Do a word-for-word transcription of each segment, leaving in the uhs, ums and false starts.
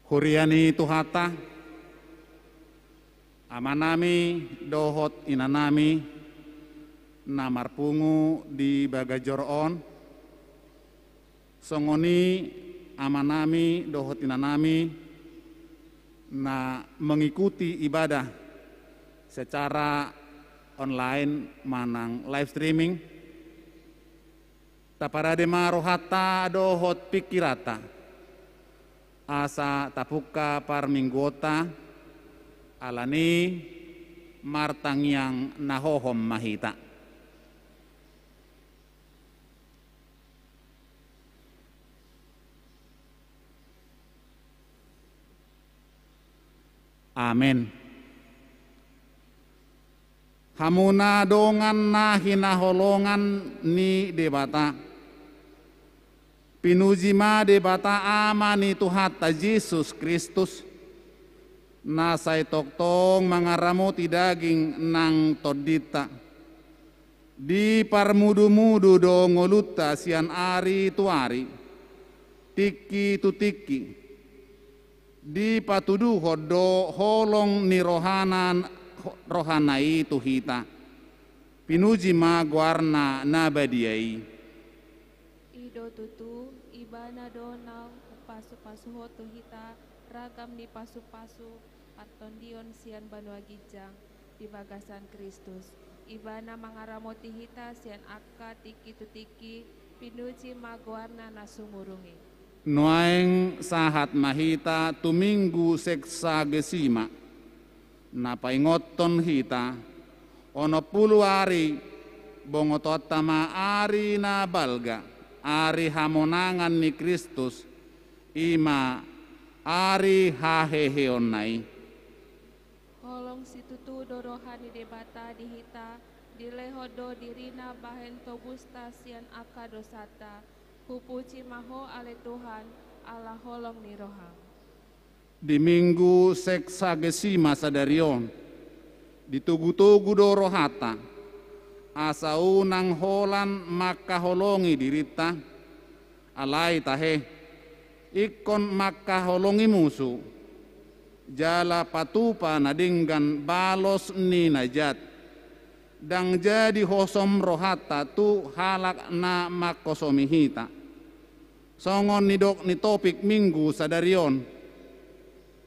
Huria ni Tuhanta, amanami dohot inanami na marpungu di bagas joro on, songon i amanami dohot inanami na mengikuti ibadah secara online manang live streaming, taparade ma rohanta dohot pingkiranta, asa tapungka parmingguonta, ala ni i martangiang na hohom ma hita. Amen. Hamuna dongan na hinaholongan ni Debata, pinuji ma Debata Ama ni Tuhanta Jesus Kristus, na sai tongtong mangaramoti daging nang tondinta. Diparmudumudu do ngolunta sian ari tu ari, tingki tu tingki. Dipatuduhon do holong ni rohana, rohana i tu hita. Pinuji ma goarna na badia i. I do tutu, Ibana do na hupasu-pasu Ho tu hita ragam ni pasu-pasu partondion sian banua ginjang di bagasan Kristus. Ibana mangaramoti hita sian angka tingki tu tingki, pinuji ma goarna na sumurung i. Nuaeng sahat ma hita tu Minggu Sexagesima, na paingothon hita onom pulu ari bongotonta ma ari na balga, ari hamonangan ni Kristus, i ma ari haheheonna i. Holong situtu do roha ni Debata di hita, dilehon do dirina bahen tobusta sian angka dosanta. Hupuji ma Ho ale Tuhan, ala holong ni roham. Di Minggu Sexagesima sadari on, ditogu-togu do rohanta, asa unang holan mangkaholongi dirinta, alai tahe, ingkon mangkaholongi musu, jala patupa na denggan balos ni na jat. Ndang jadi hosom rohanta tu halak na manghosomi hita. Songon nidok ni topik Minggu sadari on,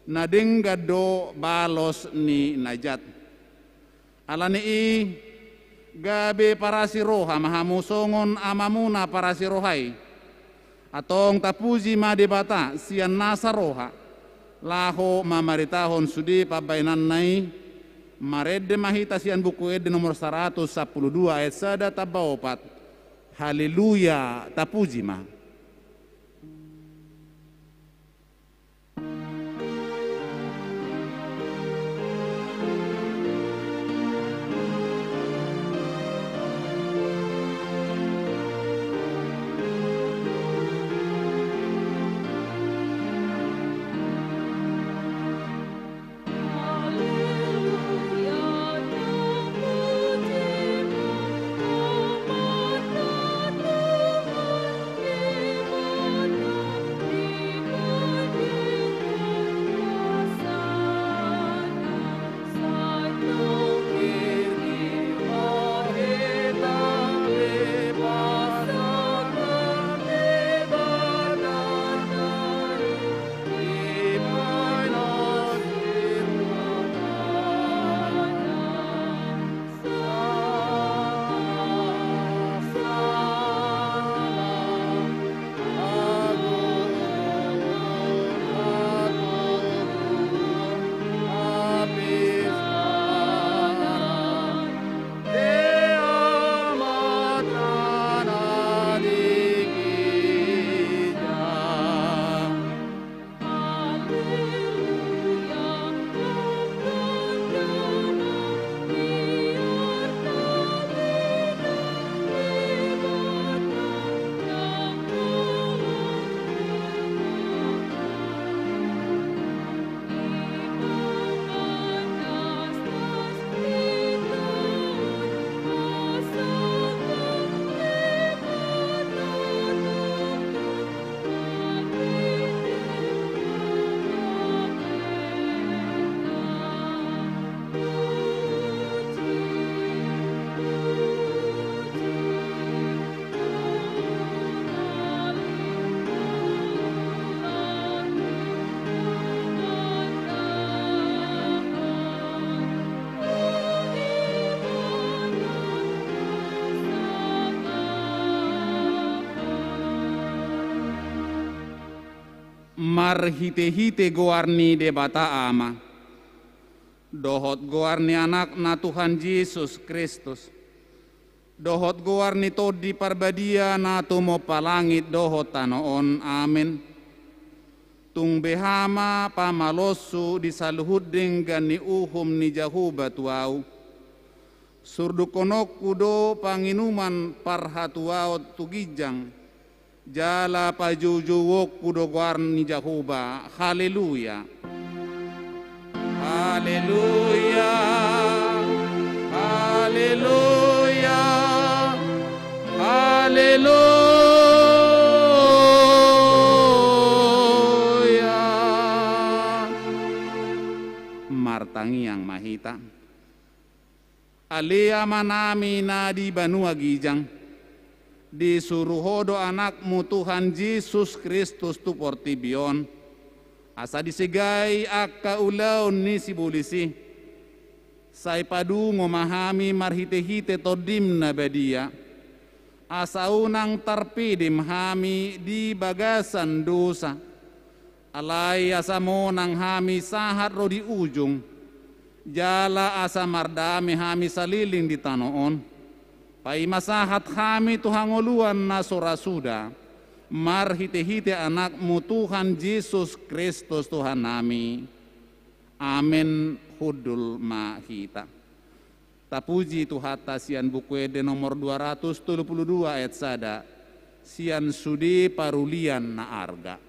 na denggan do balos ni na jat. Ala ni i, gabe parasi roha ma hamu songon amamuna parasi roha i. Antong tapuji ma Debata sian nasa roha, laho mamaritahon sude pambahenanna i. Marende ma hita sian Buku Ende nomor saratus sampulu dua ayat sada tamba opat. Haleluya, tapuji ma. Marhitehite goar ni Debata Ama, dohot goar ni Anakna Tuhan Jesus Kristus, dohot goar ni Tondi Parbadia na tumompa langit dohot tano on. Amen. Tung beha ma pamaloshu di saluhut denggan ni uhum ni Jahowa tu ahu. Surdukkononku do panginuman parhatuaon tu ginjang, jala pajoujouonku do goar ni Jahowa. Haleluya. Haleluya. Haleluya. Haleluya. Martangiang ma hita. Ale Amanami na di banua ginjang, disuru Ho do Anakmu Tuhan Jesus Kristus tu portibi on, asa disegai angka ulaon ni sibolis i. Sai padungo ma hami marhitehite Tondim na badia, asa unang tarpedem hami di bagasan dosa, alai asa monang hami sahat ro di ujung, jala asa mardame hami saleleng di tano on. Paima sahat hami tu hangoluan na so ra suda, marhitehite Anakmu Tuhan Jesus Kristus Tuhannami. Amen. Hundul ma hita. Tapuji Tuhanta sian Buku Ende nomor dua ratus tolu pulu dua ayat sada, sian sude parulian na arga.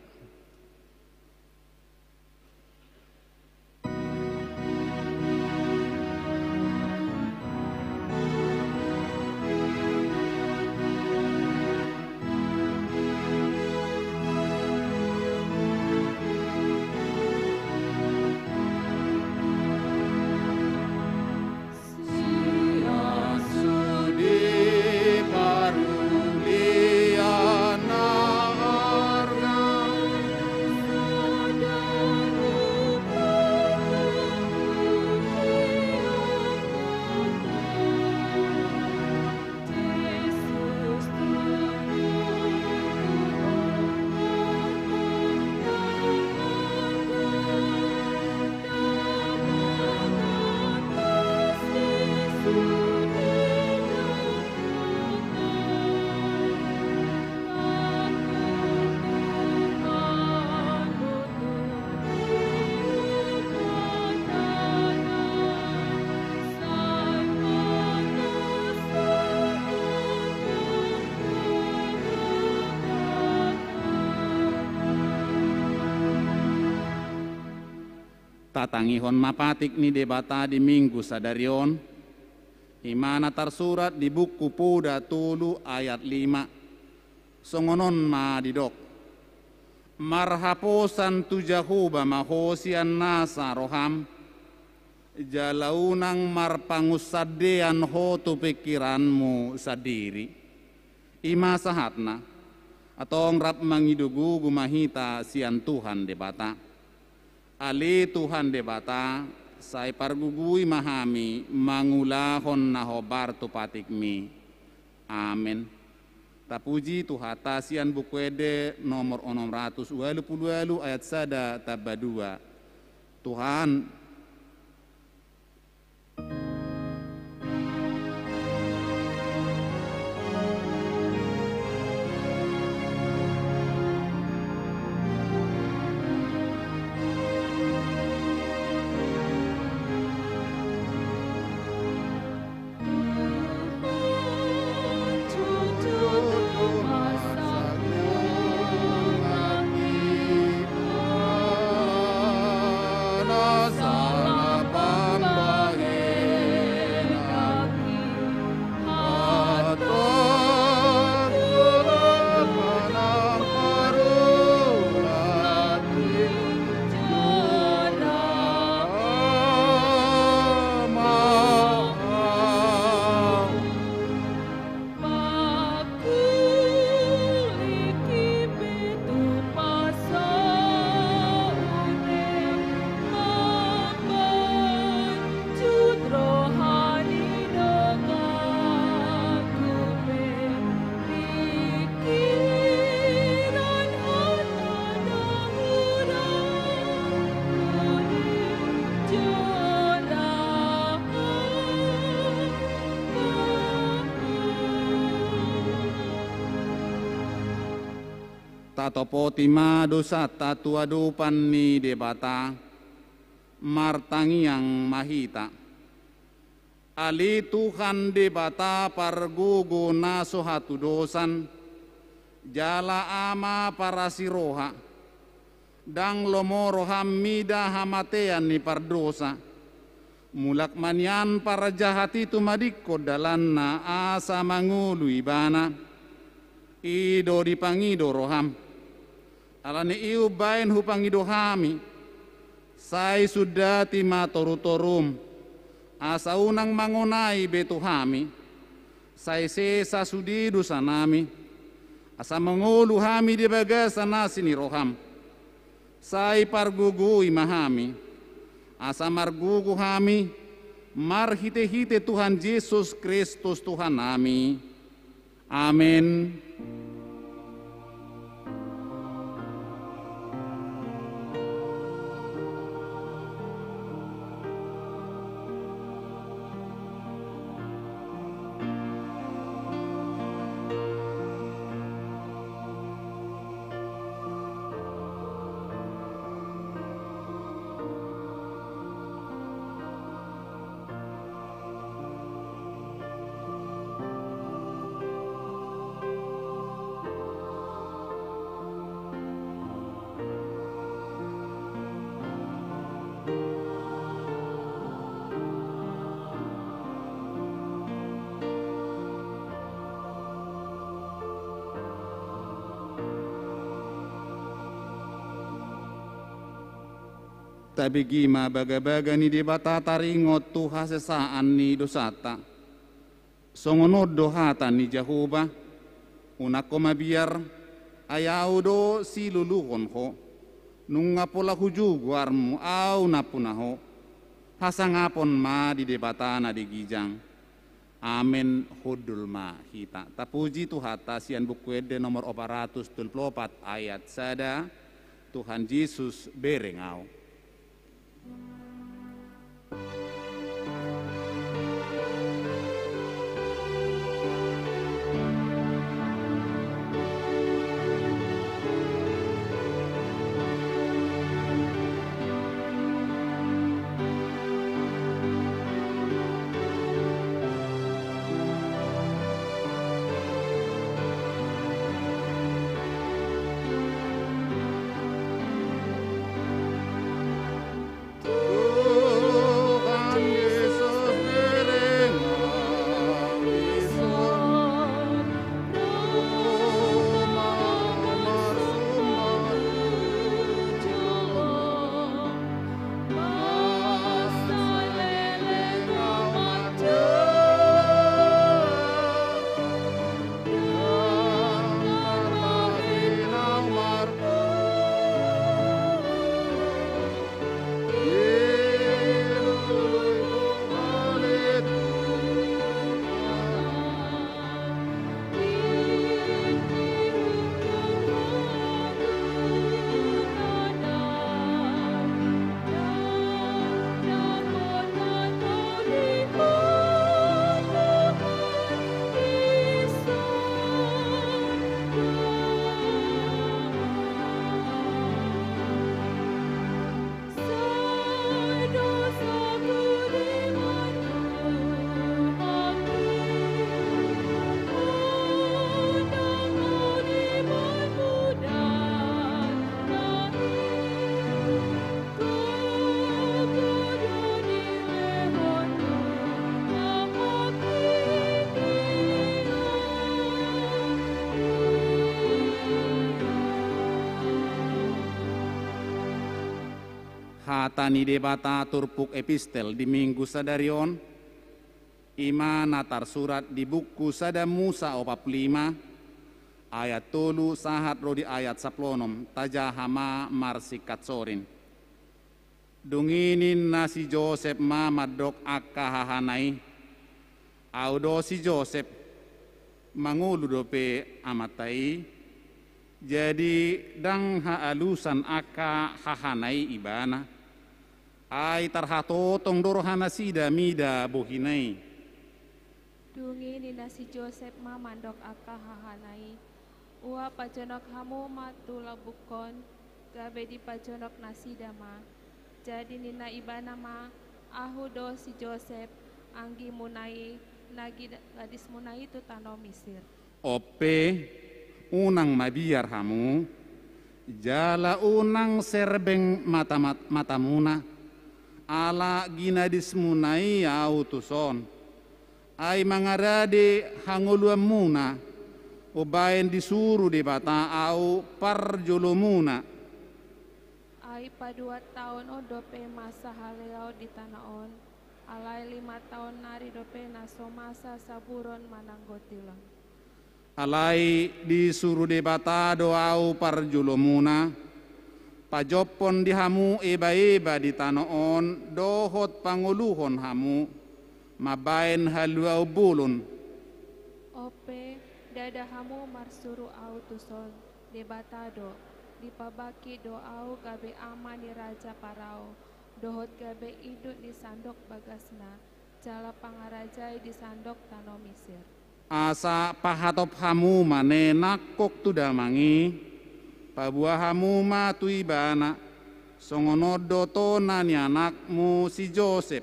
Tatangihon ma patik ni Debata di Minggu sadari on, i ma na tarsurat di Buku Poda tolu ayat lima. Songon on ma didok: Marhaposan tu Jahowa ma ho sian nasa roham, jala unang marpangunsandean ho tu pingkiranmu sandiri. I ma sahatna. Antong rap mangido gogo ma hita sian Tuhan Debata. Ale Tuhan Debata, sai pargogoi ma hami mangulahon na hombar tu patikmi. Amen. Tapuji Tuhanta sian Buku Ende nomor onom ratus ualu pulu ualu ayat sada tamba dua. Tuhan. Tatopoti ma dosanta tu adopan ni Debata, martangiang ma hita. Ale Tuhan Debata pargogo na so hatudosan, jala Ama parasi roha, ndang lomo roham mida hamatean ni pardosa. Mulak ma nian parjahat i tumadingkon dalanna asa mangolu ibana. I do dipangido roham. Alani i umbaen hupangido hami, sai sundati ma torutorum, asa unang mangonai be tu hami, sai sesa sude dosanami, asa mangolu hami di bagasan asi ni roham. Sai pargogoi ma hami, asa margogo hami, marhitehite Tuhan Jesus Kristus Tuhannami. Amen. Tabege ma bagabaga ni Debata taringot tu hasesaan ni dosanta. Songon on do hata ni Jahowa: Unang ho mabiar, ai Ahu do siluluhon ho. Nunga pola hujou goarmu, Ahu nampuna ho. Hasangapon ma di Debata na di ginjang. Amen. Hundul ma hita. Tapuji Tuhanta sian Buku Ende nomor opat ratus tolu pulu opat ayat sada. Tuhan Jesus, bereng ahu. Hata ni Debata turpuk epistel di Minggu sadari on, i ma na tarsurat di buku Sada Musa opat pulu lima, ayat tolu sahat ro di ayat sampulu onom. Tajaha ma marsingkat sorin. Dung i ninna si Josep ma mandok angka hahana i: Ahu do si Josep, mangolu dope amanta i. Jadi ndang haalusan angka hahana i ibana. Ai tarhatotong do rohanasida mida bohina i. Dung i ninna si Josep ma mandok angka hahana i: Ua pajonok hamu ma tu lambungkon, gabe dipajonok nasida ma. Jadi ninna ibana ma, ahu do si Josep, anggimuna i, na gina-, gadismuna i tu tano Misir. Onpe, unang mabiar hamu, jala unang serbeng mata-, matamuna, ala ginadismuna i ahu tuson. Ai mangarade hangoluanmuna, umbaen disuru Debata ahu parjolomuna. Ai paduahon taon on dope masa haleaon di tano on, alai lima taon nari dope na so masa saburon manang gotilon. Alai disuru Debata do ahu parjolomuna, pajophon di hamu eba-eba di tano on dohot pangoluhon hamu, mambaen haluaon bolon. Onpe, ndada hamu marsuru ahu tuson, Debata do, dipabangkit do ahu gabe ama ni Raja Parao, dohot gabe induk ni sandok bagasna, jala pangarajai di sandok tano Misir. Asa pahatop hamu ma ne nangkok tu damang i, paboa hamu ma tu ibana, songon on do tona ni anakmu si Josep,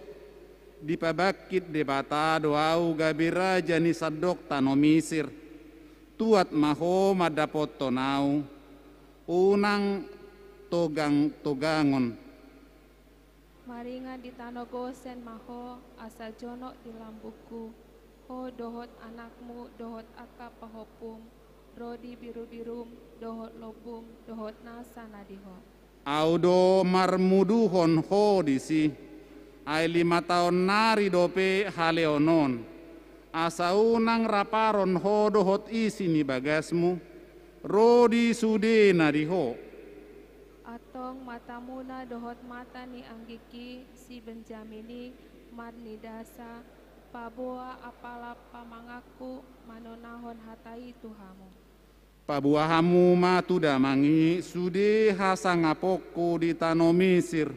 dipabangkit Debata do ahu gabe raja ni sandok tano Misir, tuat ma ho mandapothon ahu, unang togang-togangon. Maringan di tano Gosen ma ho, asa jonok di lambungku, ho dohot anakmu, dohot angka pahompum, ro di birubirum, dohot lombum, dohot nasa na di ho. Ahu do marmuduhon ho disi, ai lima taon nari dope haleaon on, asa unang raparon ho dohot isi ni bagasmu, ro di sude na di ho. Antong matamuna dohot mata ni anggingki si Benjamin i marnidasa, paboa apala pamanganku manonahon hata i tu hamu. Paboa hamu ma tu damang i sude hasangaponku di tano Misir,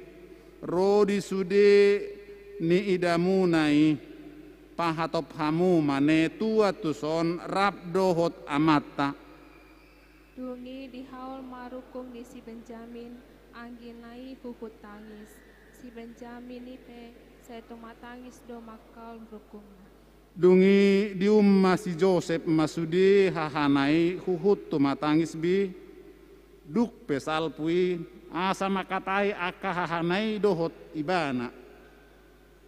ro di sude niidamuna i, pahatop hamu ma ne tuat tuson rap dohot amanta. Dung i dihaol ma rungkung ni si Benjamin, anggina i huhut tangis. Si Benjamin i pe sai tumatangis do manghaol rungkungna. Dung i diumma si Josep ma sude hahana i huhut tumatangis be, dung pe salpu i, asa mangkatai angka hahana i dohot ibana.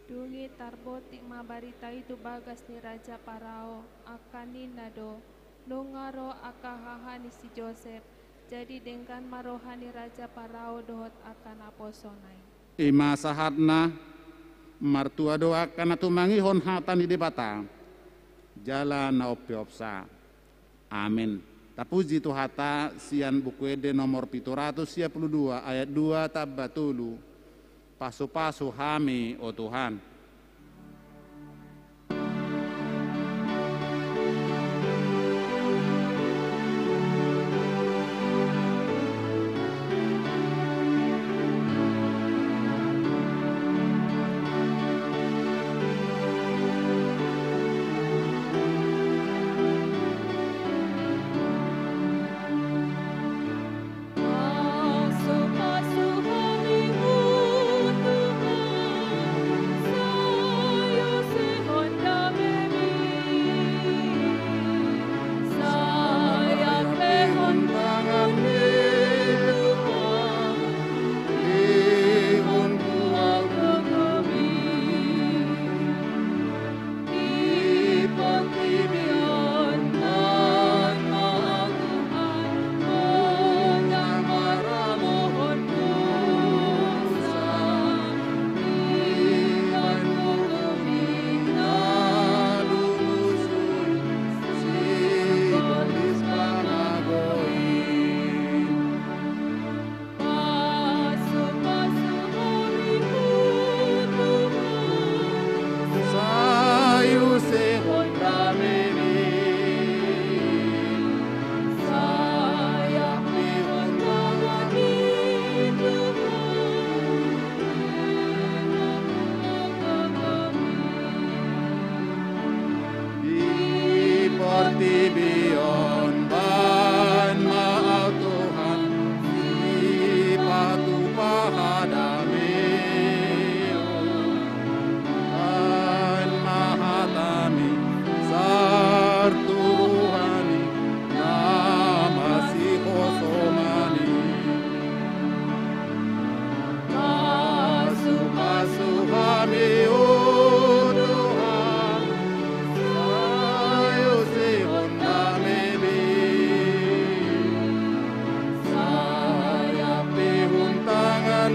Dung i tarbotik ma barita i tu bagas ni Raja Parao, angka ninna do, nunga ro angka haha ni si Josep, jadi denggan ma roha ni Raja Parao dohot angka naposona i. I ma sahatna, martua do angka na tumangihon hata ni Debata, jala na umpeopsa. Amen. Tapuji Tuhanta sian Buku Ende nomor pitu ratus sia pulu dua, ayat dua tamba tolu. Pasupasu hami, o Tuhan.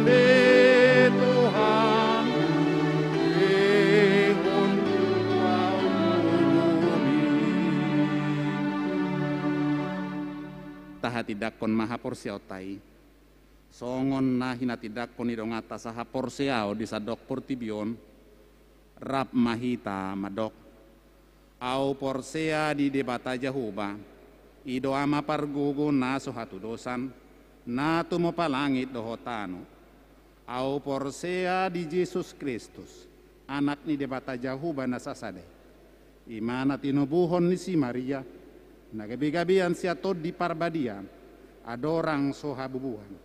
He Tuhan, lehon tu ahu bumi. Tahatindangkon ma haporseaonta i, songon na hinatindangkon ni donganta sahaporseaon di sandok portibi on. Rap ma hita mandok: Ahu porsea di Debata Jahowa, i do Ama pargogo na so hatudosan, na tumompa langit dohot tano. Ahu porsea di Jesus Kristus, Anak ni Debata Jahowa na sasada i, i ma na tinobuhon ni si Maria, na gabegabean sian Tondi Parbadia, andorang so habubuhan.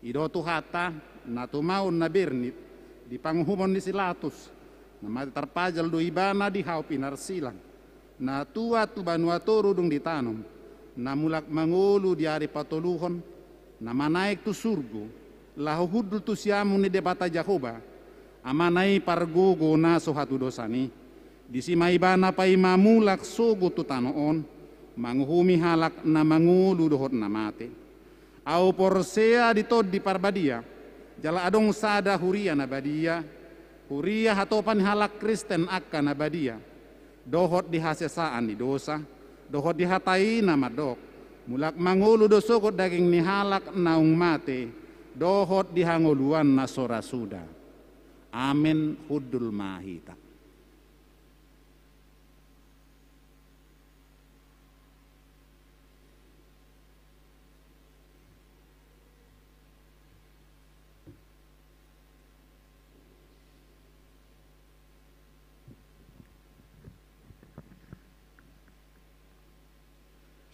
I do Tuhanta, na tumaon na bernit di panguhumon ni si Latus, na mate tarpajal do Ibana di hau pinarsilang, na tuat tu banua toru dung ditanom, na mulak mangolu di ari patoluhon, na manaek tu surgo, laho hundul tu siamun ni Debata Jahowa, Amana i pargogo na so hatudosan i. Disi ma Ibana paima mulak sogot tu tano on, manguhumi halak na mangolu dohot na mate. Ahu porsea di Tondi Parbadia, jala adong sada huria na badia, huria hatopan ni halak Kristen angka na badia, dohot di hasesaan ni dosa, dohot di hata i na mandok: Mulak mangolu do sogot daging ni halak naung mate, dohot di hangoluan na so ra suda. Amen. Hundul ma hita.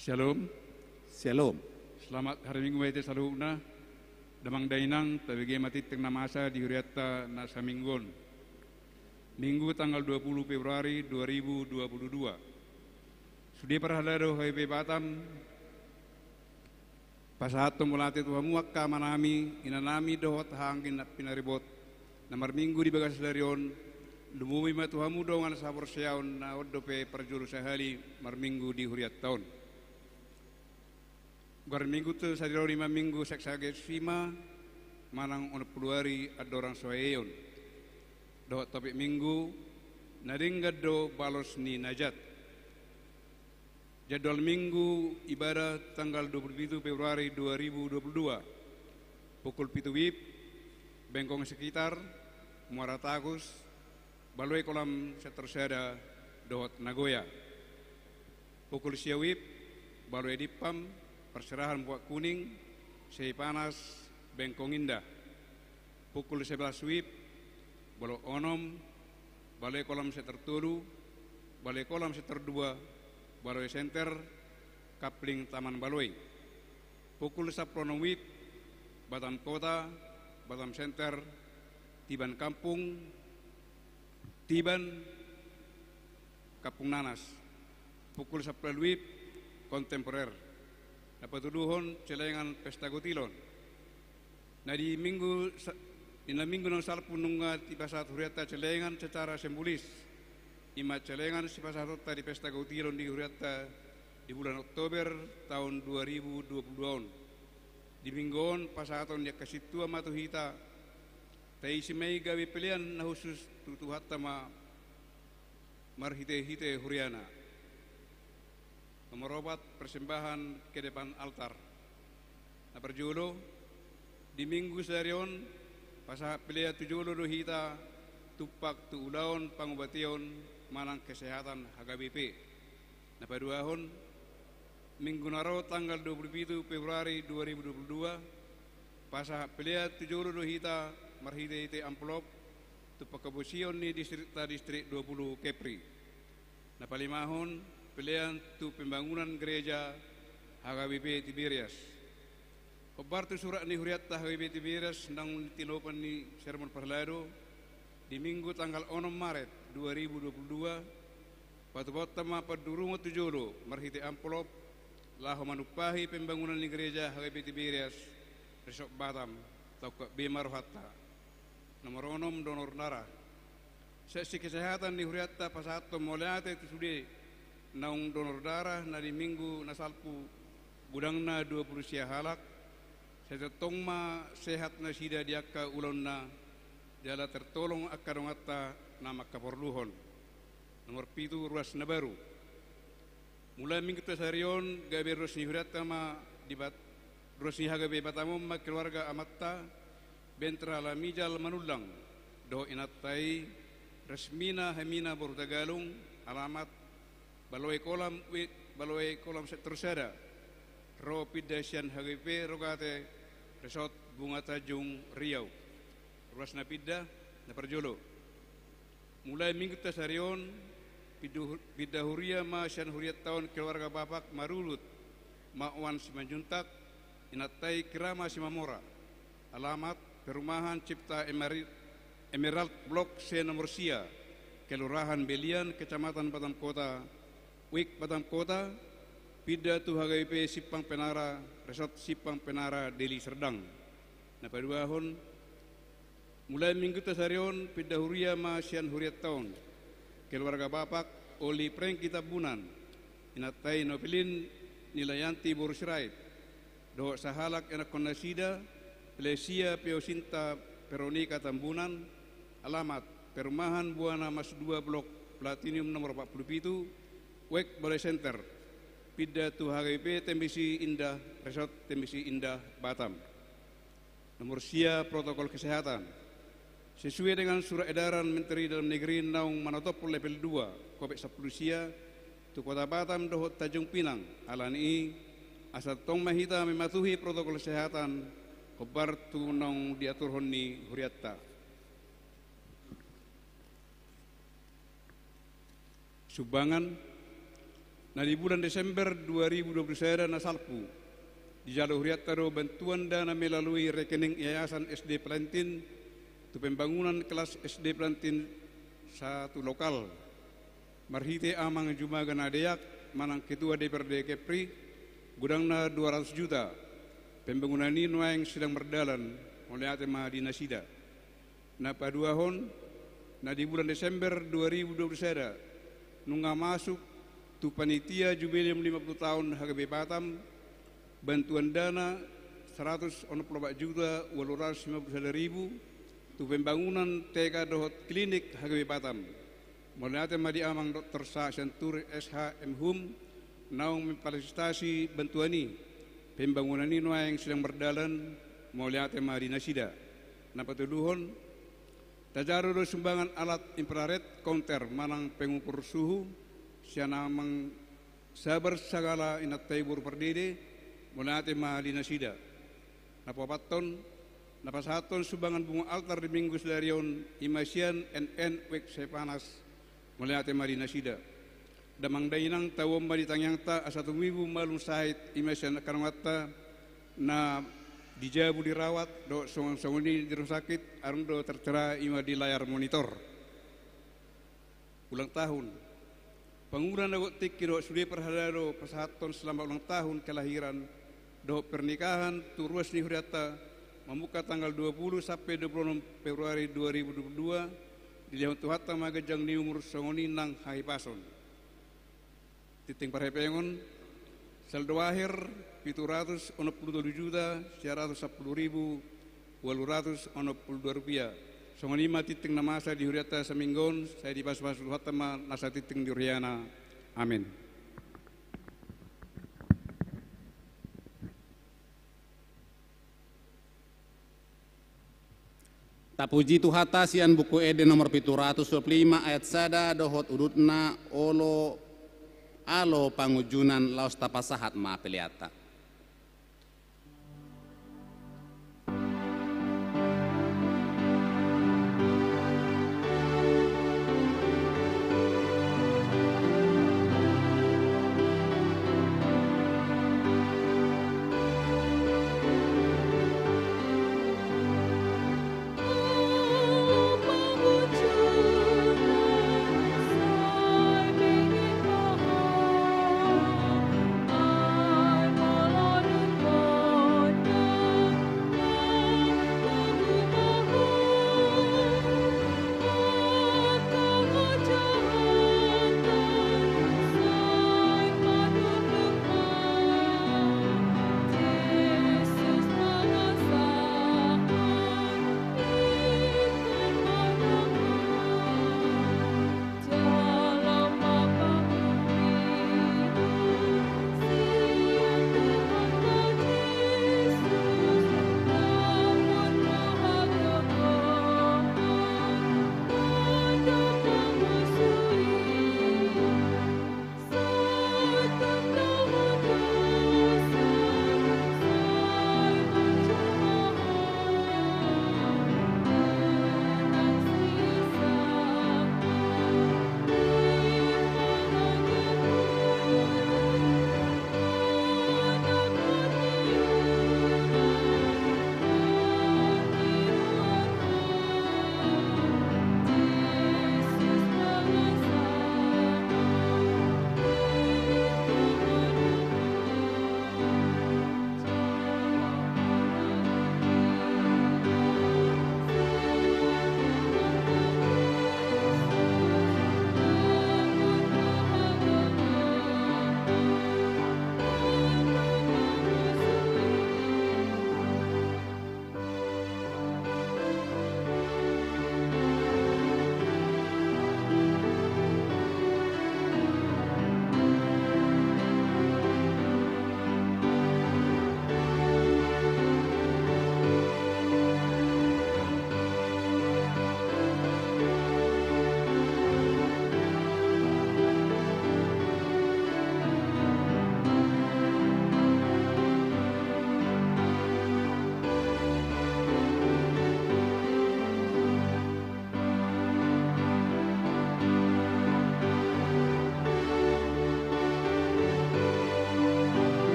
Syalom. Syalom. Selamat hari Minggu ma hita saluhutna. Damang dainang, tabege ma tingting na masa di hurianta na saminggu on. Minggu tanggal dua puluh Februari dua ribu dua puluh dua. Sude parhalado H K B P Batam, pasahathon mauliate tu hamu angka amanami, inanami dohot haha anggi na pinaribot, na marminggu di bagasan sadari on. Lumobi ma tu hamu dongan sahaporseaon na on dope parjolo sahali marminggu di hurianta on. Goar ni minggu tu sadari on i ma minggu Sexagesima, manang onom pulu ari andorang so haeaon. Dohot topik minggu: Na denggan do balos ni na jat. Jadwal minggu ibadah tanggal dua puluh pitu Februari dua ribu dua puluh dua. Pukul pitu WIB, Bengkong sekitar, Muara Takus, Baloai Kolam sektor sada dohot Nagoya. Pukul sia WIB, Baloai Dippam, Parserahan Buat Kuning, Sehipanas, Bengkong Indah. Pukul sebelas WIB, Baloai Onom, Baloai Kolam sektor tolu, Baloai Kolam sektor dua, Baloai Center, Kapling Taman Baloai. Pukul sampulu onom WIB, Batam Kota, Batam Center, Tiban Kampung, Tiban, Kampung Nanas. Pukul sampulu ualu WIB, Kontemporer. Na patoluhon, Celengan Pesta Gotilon. Na di minggu sa-, di na minggu naung salpu nunga dipasahat hurianta Celengan secara simbolis. I ma Celengan sipasahatonta di Pesta Gotilon di hurianta di bulan Oktober taon dua ribu dua puluh dua on. Di minggu on pasahaton ni angka sintua ma tu hita, taisi ma i gabe pelean na khusus tu Tuhanta ma marhitehite huriana. Nomor opat, persembahan ke depan altar. Na parjolo, di minggu sadari on, pasahat pelean tu jolo do hita tumpak tu ulaon pangubateon manang kesehatan H K B P. Na paduahon, minggu na ro tanggal dua puluh pitu Februari dua ribu dua puluh dua, pasahat pelean tu jolo do hita marhitehite amplop tu panghaposion ni distrikta distrik dua puluh Kepri. Na palimahon, pelean tu pembangunan gereja H K B P Tiberias. Hombar tu surat ni hurianta H K B P Tiberias naung tinopa ni sermon parhalado, di minggu tanggal onom Maret dua ribu dua puluh dua, patupaonta ma pandurungon tu jolo marhite amplop, laho manumpahi pembangunan ni gereja H K B P Tiberias, Resort Batam, tongkap be ma rohanta. Nomor onom, donor darah. Seksi kesehatan ni hurianta pasahathon mauliate tu sude naung donor darah na di minggu na salpu godangna dua puluh sia halak, Sai tongtong ma sehat nasida di angka ulaonna, jala tertolong angka donganta na mangkaporluhon. Nomor pitu, ruas na baru. Mulai minggunta sadari on, gabe ruas ni hurianta ma di Bat-, ruas ni H K B Batam on ma keluarga amanta Bentra Lamijal Manullang dohot inanta i Resmina Hemina boru Tagalung, alamat Baloai Kolam, Wi-, Baloai Kolam sektor sada. Ro pinda sian H K B Rogate, Resort Bunga Tanjung, Riau. Ruas na pinda, na parjolo. Mulai minggunta sadari on, pindu-, pinda huria ma sian hurianta on keluarga Bapak Marulut, Maoan Simanjuntak, inanta i Kirama Simamora. Alamat, Perumahan Cipta Emeri-, Emerald Blok C nomor sia, Kelurahan Belian, Kecamatan Batam Kota, Wik Batam Kota, pinda tu H K B Simpang Penara, Resort Simpang Penara, Deli Serdang. Na paduahon, mulai minggunta sadari on, pinda huria ma sian hurianta on keluarga Bapak Oli Prengki Tambunan, inanta i Novelin Nilayanti boru Sirait, dohot sahalak ianakkon nasida, Lesia Piosinta Veronika Tambunan, alamat Perumahan Buana Mas dua Blok Platinum nomor opat puluh pitu, Wek Balai Center, pinda tu H K B Tembesi Indah, Resort Tembesi Indah, Batam. Nomor sia, protokol kesehatan. Sesuai dengan surat edaran Menteri Dalam Negeri naung manotop level dua, Covid sampulu sia, tu Kota Batam dohot Tanjung Pinang, alani i, asa tongtong ma hita mematuhi protokol kesehatan, hombar tu naung diaturhon ni hurianta. Sumbangan, na di bulan Desember dua ribu dua puluh sada na salpu, dijalo hurianta do bantuan dana melalui rekening Yayasan S D Plantin tu pembangunan kelas S D Plantin satu lokal. Marhite Amang Jumaga Nadeak manang Ketua D P R D Kepri, godangna dua ratus juta. Pembangunan i nuaeng sedang mardalan, mauliate ma di nasida. Na paduahon, na di bulan Desember dua ribu dua puluh sada, nunga masuk tu panitia Jubileum lima puluh tahun H K B Batam, bantuan dana seratus onom puluh opat juta ualu ratus lima puluh sada ribu, tu pembangunan T K dohot klinik H K B Batam. Mauliate ma di Amang Doktor Sa Sianturi S H M Hum, naung memfasilitasi bantuan i, pembangunan i nuaeng sedang mardalan, mauliate ma di nasida. Na patoluhon, tajalo do sumbangan alat infrared counter manang pengukur suhu, sian Amang Sabar Sagala inanta i boru Pardede, mauliate ma di nasida. Na paopathon, na pasahathon sumbangan bunga altar di minggu sadari on, i ma sian N N Wek Sepanas, mauliate ma di nasida. Damang dainang, tauon ma di tangiangta asa tumibu malum sahit, i ma sian angka donganta na di jabu dirawat, dohot songon-songon i di rumah sakit, adong do tertera i ma di layar monitor. Ulang tahun. Pangula na gok tingki dohot sude parhalado pasahathon selamat ulang tahun kelahiran dohot pernikahan tu ruas ni hurianta mamungka tanggal dua puluh sampe dua puluh onom Februari dua ribu dua puluh dua, dilehon Tuhanta ma ganjang ni umur songon i nang hahipason. Tinting parhepengon, saldo aher pitu ratus onom pulu tolu juta sia ratus sampulu ribu ualu ratus onom pulu dua rupiah. Songon i ma tinting na masa di hurianta saminggu on, sai dipasupasu Tuhanta ma nasa tinting di huriana. Amin. Tapuji Tuhanta sian Buku Ende nomor pitu ratus dua pulu lima ayat sada dohot udutna, olo, alo pangunjunan, laos tapasahat ma peleanta.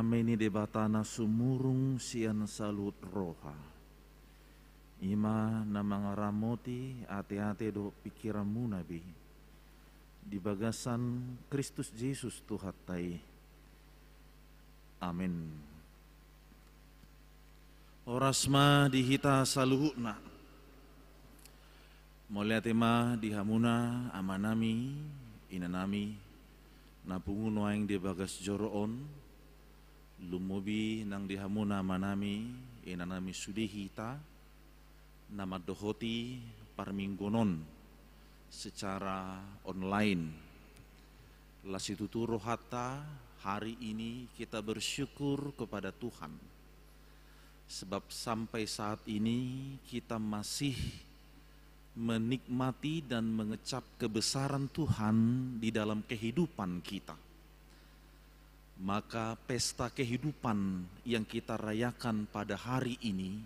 Dame ni Debata na sumurung sian saluhut roha, i ma na mangaramoti ateate dohot pingkiranmuna be, di bagasan Kristus Jesus Tuhanta i. Amen. Horas ma di hita saluhutna. Mauliate ma di hamuna amanami, inanami, na pungu nuaeng di bagas joro on, lumobi nang di hamuna amanami, inanami sude hita, na mandohoti parmingguon on secara online. Las situtu rohanta, hari ini kita bersyukur kepada Tuhan. Sebab sampai saat ini kita masih menikmati dan mengecap kebesaran Tuhan di dalam kehidupan kita. Maka pesta kehidupan yang kita rayakan pada hari ini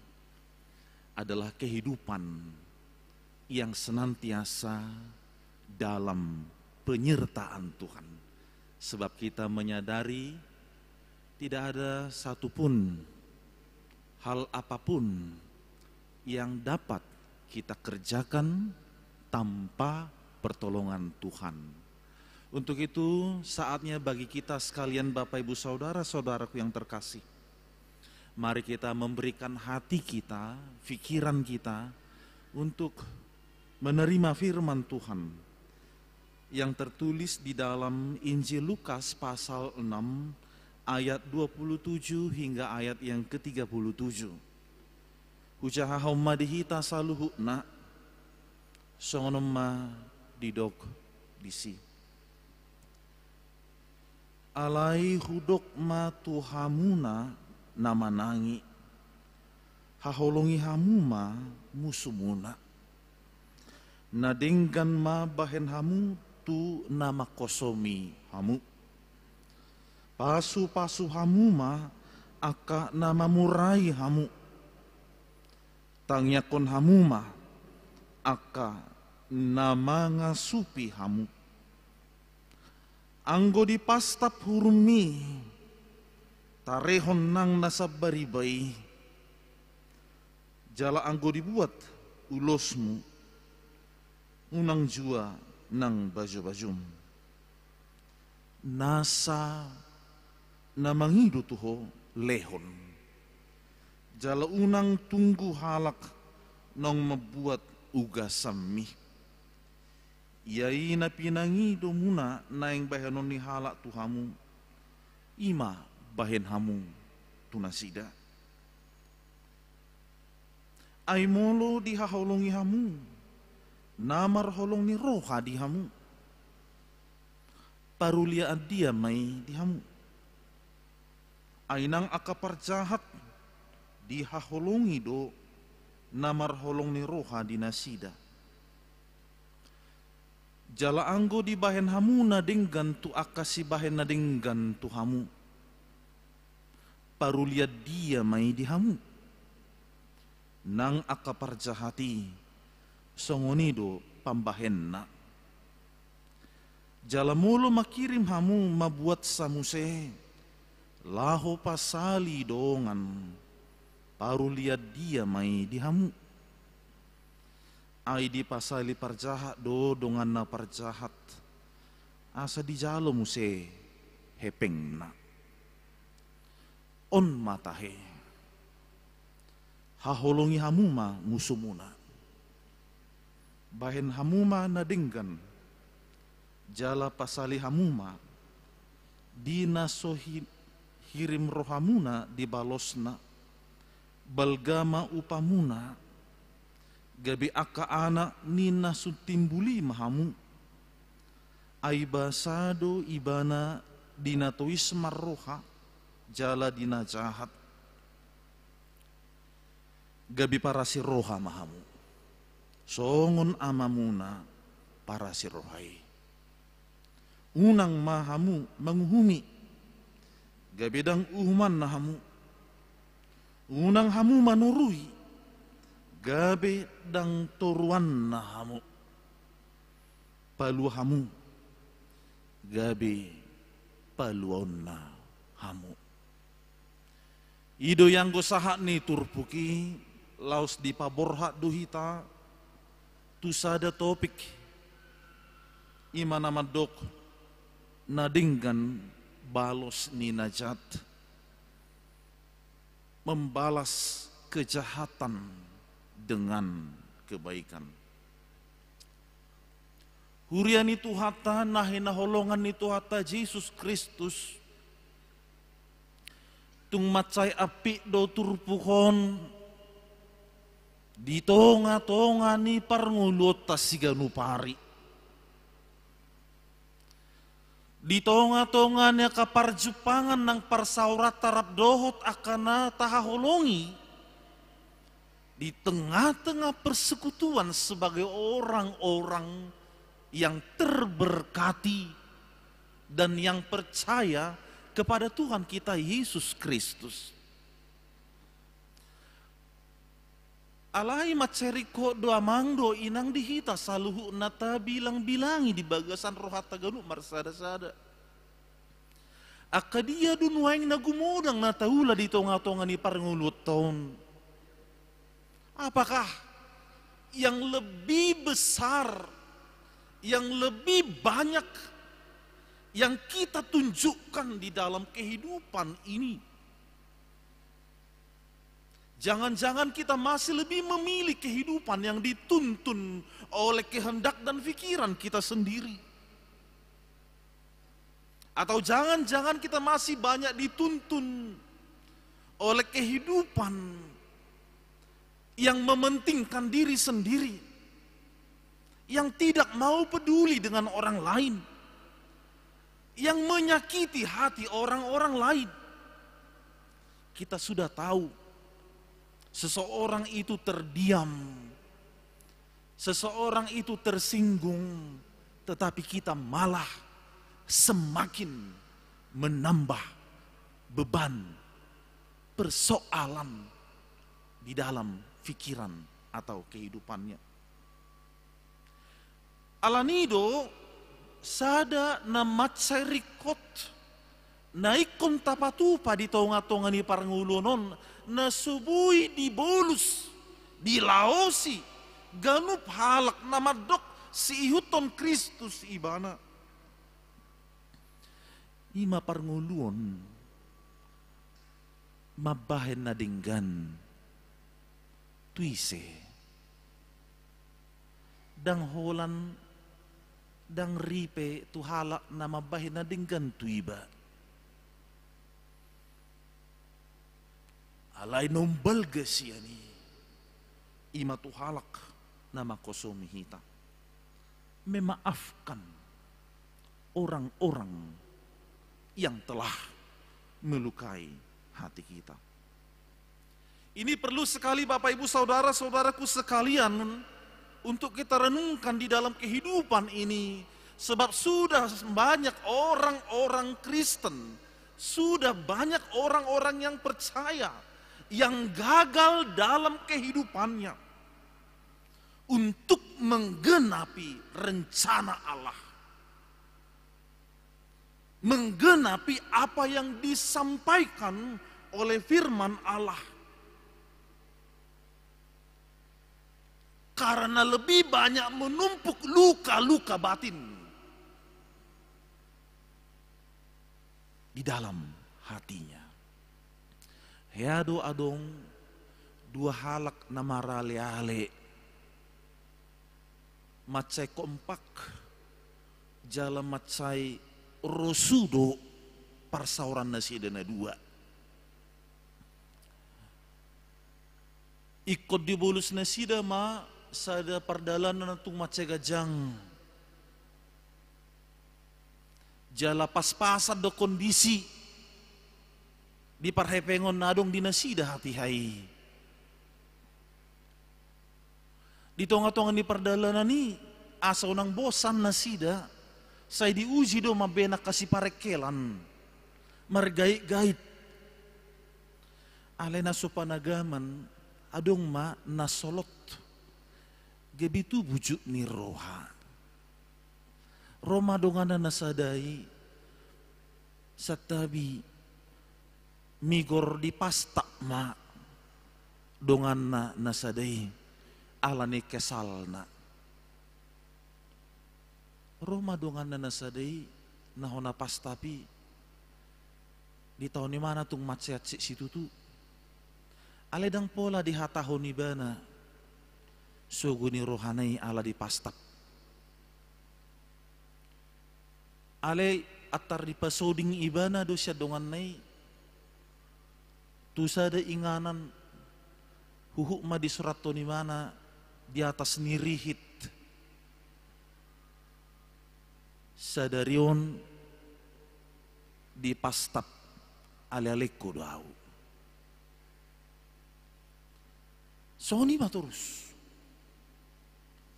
adalah kehidupan yang senantiasa dalam penyertaan Tuhan. Sebab kita menyadari tidak ada satupun hal apapun yang dapat kita kerjakan tanpa pertolongan Tuhan. Untuk itu, saatnya bagi kita sekalian, Bapak, Ibu, saudara-saudaraku yang terkasih, mari kita memberikan hati kita, pikiran kita untuk menerima firman Tuhan yang tertulis di dalam Injil Lukas pasal enam ayat dua puluh tujuh hingga ayat yang ketiga puluh tujuh. Hujahahon ma di hita saluhutna, songon on ma didok disi. Alai hudok ma tu hamuna na manangi, haholongi hamu ma musumuna. Na denggan ma bahen hamu tu na mangkosomi hamu. Pasupasu hamu ma angka na mamurai hamu. Tangiangkon hamu ma angka na mangasupi hamu. Anggo dipastap hurummi, tarehon nang na sambariba i. Jala anggo dibuat ulosmu, unang jua nang bajubajum. Nasa na mangido tu ho lehon. Jala unang tunggu halak naung mambuat ugasanmi. Ia i na pinangidomuna naeng bahenon ni halak tu hamu, i ma bahen hamu tu nasida. Ai molo dihaholongi hamu na marholong ni roha di hamu, paruliaan dia ma i di hamu? Ai nang angka parjahat dihaholongi do na marholong ni roha di nasida. Jala anggo dibahen hamu na denggan tu angka sibahen na denggan tu hamu, paruliaan dia ma i di hamu? Nang angka parjahat i, songon i do pambahenna. Jala molo mangkirim hamu mambuatsa muse laho pasali dongan, paruliaan dia ma i di hamu? Ai dipasali parjahat do donganna parjahat, asa dijalo muse hepengna. On ma tahe. Haholongi hamu ma musumuna. Bahen hamu ma na denggan. Jala pasali hamu ma. Di na so hi-, hirim rohamuna dibalosna. Balga ma upamuna. Gabe angka anak ni na so timbul i ma hamu. Ai basa do ibana di na tois marroha jala di na jahat. Gabe parasi roha ma hamu, songon amamuna parasi roha i. Unang ma hamu manguhumi, gabe ndang uhumanna hamu. Unang hamu manorui, gabe ndang toruanna hamu. Palua hamu, gabe paluaonna hamu. I do ianggo sahat ni turpuk i, laos dipaborhat do hita tu sada topik, i ma na mandok na denggan balos ni na jat, membalas kejahatan dengan kebaikan. Huria ni Tuhanta, na hinaholongan ni Tuhanta Jesus Kristus, tung mansai ampit do turpuk on di tonga-tonga ni parngoluonta siganup ari. Di tonga-tonga ni angka parjumpangan nang parsaoranta rap dohot angka na tahaholongi, di tengah-tengah persekutuan sebagai orang-orang yang terberkati dan yang percaya kepada Tuhan kita Yesus Kristus. Alai mansai ringkot do, amang dohot inang, di hita saluhutna tabilang-bilangi di bagasan rohanta ganup marsada-sada. Angka dia do nuaeng na gumodang na taula di tonga-tonga ni parngoluonta on? Apakah yang lebih besar, yang lebih banyak yang kita tunjukkan di dalam kehidupan ini? Jangan-jangan kita masih lebih memilih kehidupan yang dituntun oleh kehendak dan pikiran kita sendiri. Atau jangan-jangan kita masih banyak dituntun oleh kehidupan yang mementingkan diri sendiri, yang tidak mau peduli dengan orang lain, yang menyakiti hati orang-orang lain. Kita sudah tahu seseorang itu terdiam, seseorang itu tersinggung, tetapi kita malah semakin menambah beban persoalan di dalam pikiran atau kehidupannya. Alani do, sada na mansai ringkot na ingkon tapatupa di tonga-tonga ni parngoluon on, na so boi dibolus, dilaosi ganup halak na mandok siihuthon Kristus ibana. I ma parngoluon mambahen na denggan tu ise? Ndang holan, ndang ripe tu halak na mambahen na denggan tu iba. Alai na umbalga sian i, i ma tu halak na mangkosomi hita. Memaafkan orang-orang yang telah melukai hati kita. Ini perlu sekali, Bapak, Ibu, saudara-saudaraku sekalian, untuk kita renungkan di dalam kehidupan ini. Sebab sudah banyak orang-orang Kristen, sudah banyak orang-orang yang percaya yang gagal dalam kehidupannya untuk menggenapi rencana Allah, menggenapi apa yang disampaikan oleh firman Allah. Karena lebih banyak menumpuk luka-luka batin di dalam hatinya. Hea do adong dua halak na maraleale, mansai kompak jala mansai rosu do parsaoran nasida na dua. Ingkon dibolus nasida ma sada pardalanan na tung mansai ganjang. Jala pas-pasan do kondisi di parhepengon na adong di nasida hatiha i. Di tonga-tonga ni pardalanan i, asa unang bosan nasida, sai diuji do mambahen angka siparengkelan, margait-gait. Alai na so panagaman, adong ma na solot, gabe tu bujut ni roha. Ro ma donganna na sada i, santabi, Migor di pastap ma donganna na sada i ala ni kesalna. Ro ma donganna na sada i na hona pastap i, ditaon ibana tung mansai hansit situtu. Alai ndang pola dihatahon ibana sogo ni rohana i ala di pastap. Alai antar dipasoding ibana do sian donganna i tu sada inganan, huhut ma disurathon ibana di atas ni rihit: Sadari on di pastap alealengku do ahu. Songon i ma torus.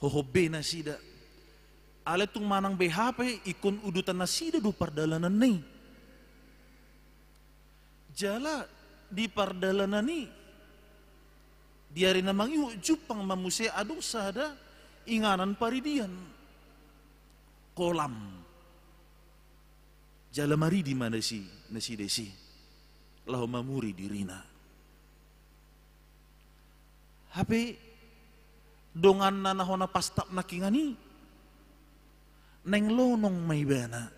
Hohom be nasida. Alai tung manang beha pe ingkon udutan nasida do pardalanan i. Jala di pardalanan i, di ari na mangihut jumpang ma muse adong sada inganan paridian. Kolam. Jala maridi ma nasi, nasida disi laho mamuri dirina. Hape donganna na hona pastap nangkiningan i, naeng lonong ma ibana.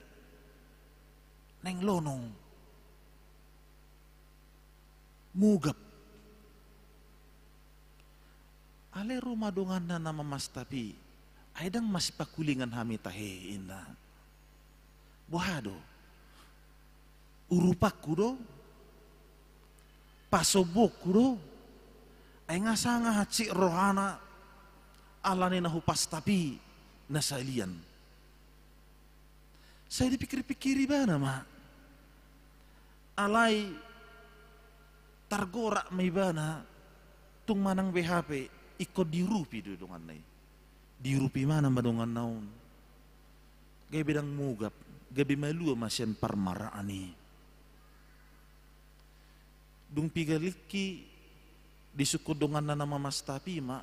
Naeng lonong. Mugap. Alai ro ma donganna na mamastap i, ai ndang masipakulingan hami tahe, inna. Boha do? Urupanku do? Pasombuonku do? Ai nga sanga hansit rohana ala ni na hupastap i na sahalian. Sai dipikir-pikir ibana ma. Alai targorak ma ibana, tung manang beha pe ingkon diurupi do donganna i. Diurupi ibana ma donganna on. Gabe ndang mugap, gabe malua ma sian parmaraan i. Dung piga lingki disungkun donganna na mamastap i ma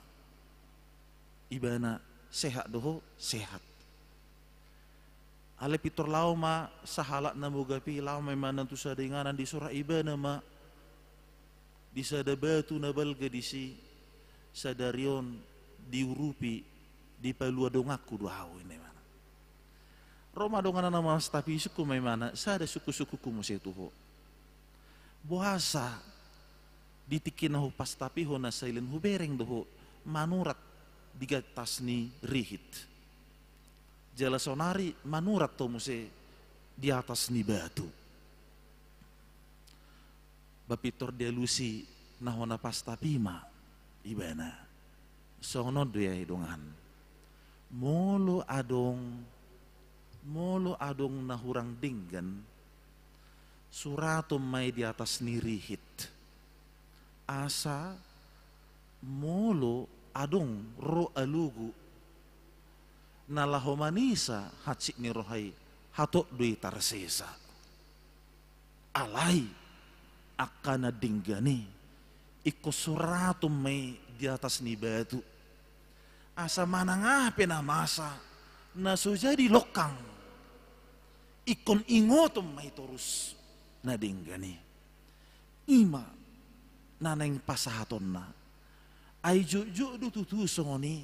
ibana, sehat do ho? Sehat. Alai pintor laho ma sahalak na mugap i, laho ma ibana tu sada inganan, disorak ibana ma di sada batu na balga disi: Sadari on diurupi, dipalua donganku do ahu, inna ibana. Ro ma donganna na mamastap i, disungkun ma ibana: Sada sungkun-sungkunku muse tu ho. Boasa di tingki na hupastap i ho na sahalian hubereng do ho manurat di atas ni rihit, jala saonari manurat ho muse di atas ni batu? Ba pintor dialusi na hona pastap i ma ibana: Songon on do i, dongan. Molo adong, molo adong na hurang denggan, surathon ma i di atas ni rihit. Asa molo adong ro alogo na laho manesa hansit ni roha i, hatop do i tarsesa. Alai angka na denggan i ingkon surathon ma i di atas ni batu. Asa manang aha pe na masa, na so jadi longkang, ingkon ingoton ma i torus na denggan i. I ma na naeng pasahatonna. Ai jotjot do tutu songon i.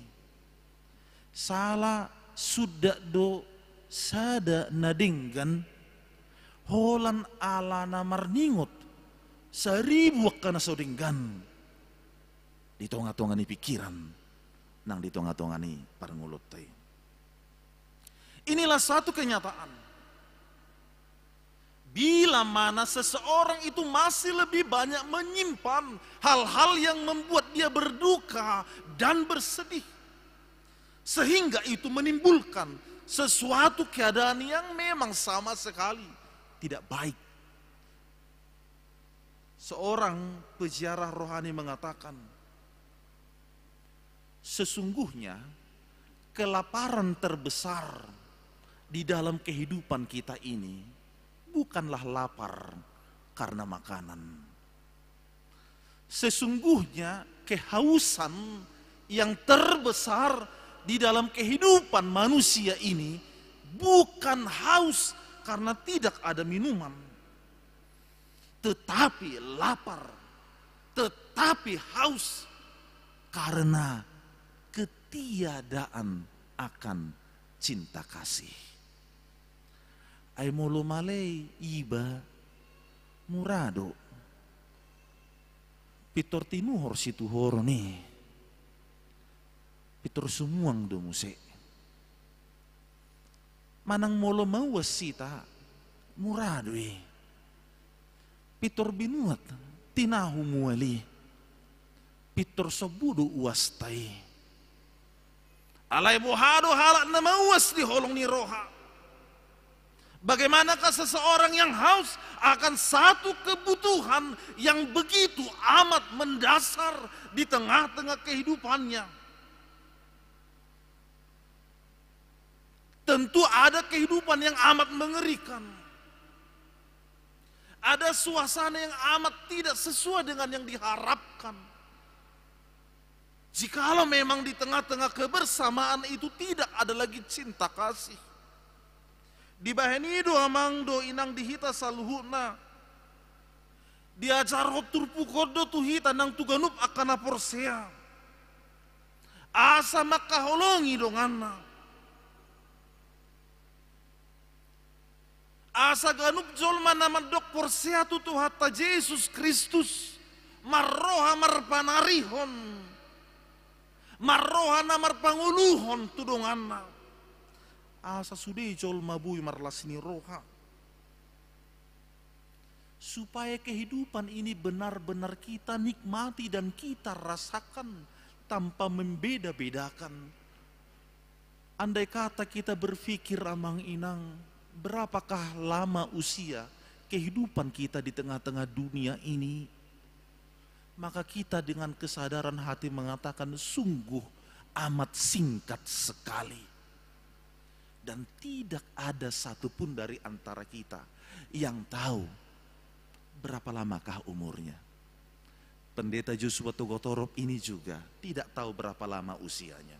Sala sundat do sada na denggan holan ala na marningot saribu angka na so denggan di tonga-tonga ni pikiran nang di tonga-tonga ni parngoluonta i. Inilah satu kenyataan. Bila mana seseorang itu masih lebih banyak menyimpan hal-hal yang membuat dia berduka dan bersedih, sehingga itu menimbulkan sesuatu keadaan yang memang sama sekali tidak baik. Seorang peziarah rohani mengatakan, sesungguhnya kelaparan terbesar di dalam kehidupan kita ini bukanlah lapar karena makanan. Sesungguhnya kehausan yang terbesar di dalam kehidupan manusia ini bukan haus karena tidak ada minuman. tetapi lapar, tetapi haus karena ketiadaan akan cinta kasih. Ai molo male iba, mura do. Pintor tinuhor situhoron i. Pintor sumuang do muse. Manang molo mauas hita, mura do i. Pintor binuat, tinahu mual i. Pintor sombu do uasta i. Alai boha do halak na mauas di holong ni roha? Bagaimanakah seseorang yang haus akan satu kebutuhan yang begitu amat mendasar di tengah-tengah kehidupannya? Tentu ada kehidupan yang amat mengerikan. Ada suasana yang amat tidak sesuai dengan yang diharapkan. Jikalau memang di tengah-tengah kebersamaan itu tidak ada lagi cinta kasih. Dibahen i do amang dohot inang di hita saluhutna. Diajarhon turpuk on do tu hita nang tu ganup angka na porsea. Asa mangkaholongi donganna. Asa ganup jolma na mandok porsea tu Tuhanta Jesus Kristus, marroha marpanarihon, marroha na marpangoluhon tu donganna. Asa sude jolma boi marlas ni roha. Supaya kehidupan ini benar-benar kita nikmati dan kita rasakan tanpa membeda-bedakan. Andai kata kita berpikir, amang inang, berapakah lama usia kehidupan kita di tengah-tengah dunia ini, maka kita dengan kesadaran hati mengatakan, sungguh amat singkat sekali. Dan tidak ada satupun dari antara kita yang tahu berapa lamakah umurnya. Pendeta Joshua Togotorop ini juga tidak tahu berapa lama usianya.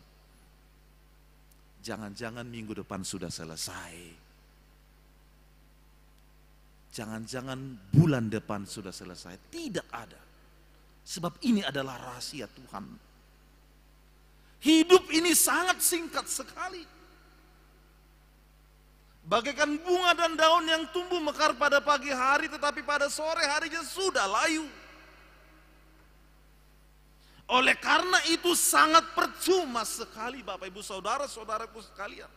Jangan-jangan minggu depan sudah selesai. Jangan-jangan bulan depan sudah selesai. Tidak ada. Sebab ini adalah rahasia Tuhan. Hidup ini sangat singkat sekali. Bagaikan bunga dan daun yang tumbuh mekar pada pagi hari, tetapi pada sore harinya sudah layu. Oleh karena itu, sangat percuma sekali, Bapak, Ibu, Saudara-saudaraku sekalian,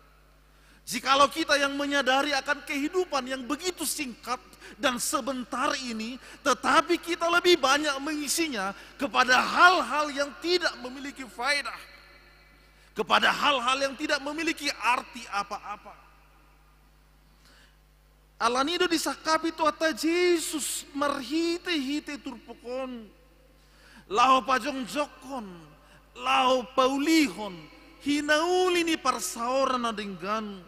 jikalau kita yang menyadari akan kehidupan yang begitu singkat dan sebentar ini, tetapi kita lebih banyak mengisinya kepada hal-hal yang tidak memiliki faedah, kepada hal-hal yang tidak memiliki arti apa-apa. Alani do disangkapi Tuhanta Jesus marhite-hite turpuk on, laho pajongjongkon, laho paulihon hinauli ni parsaoran na denggan,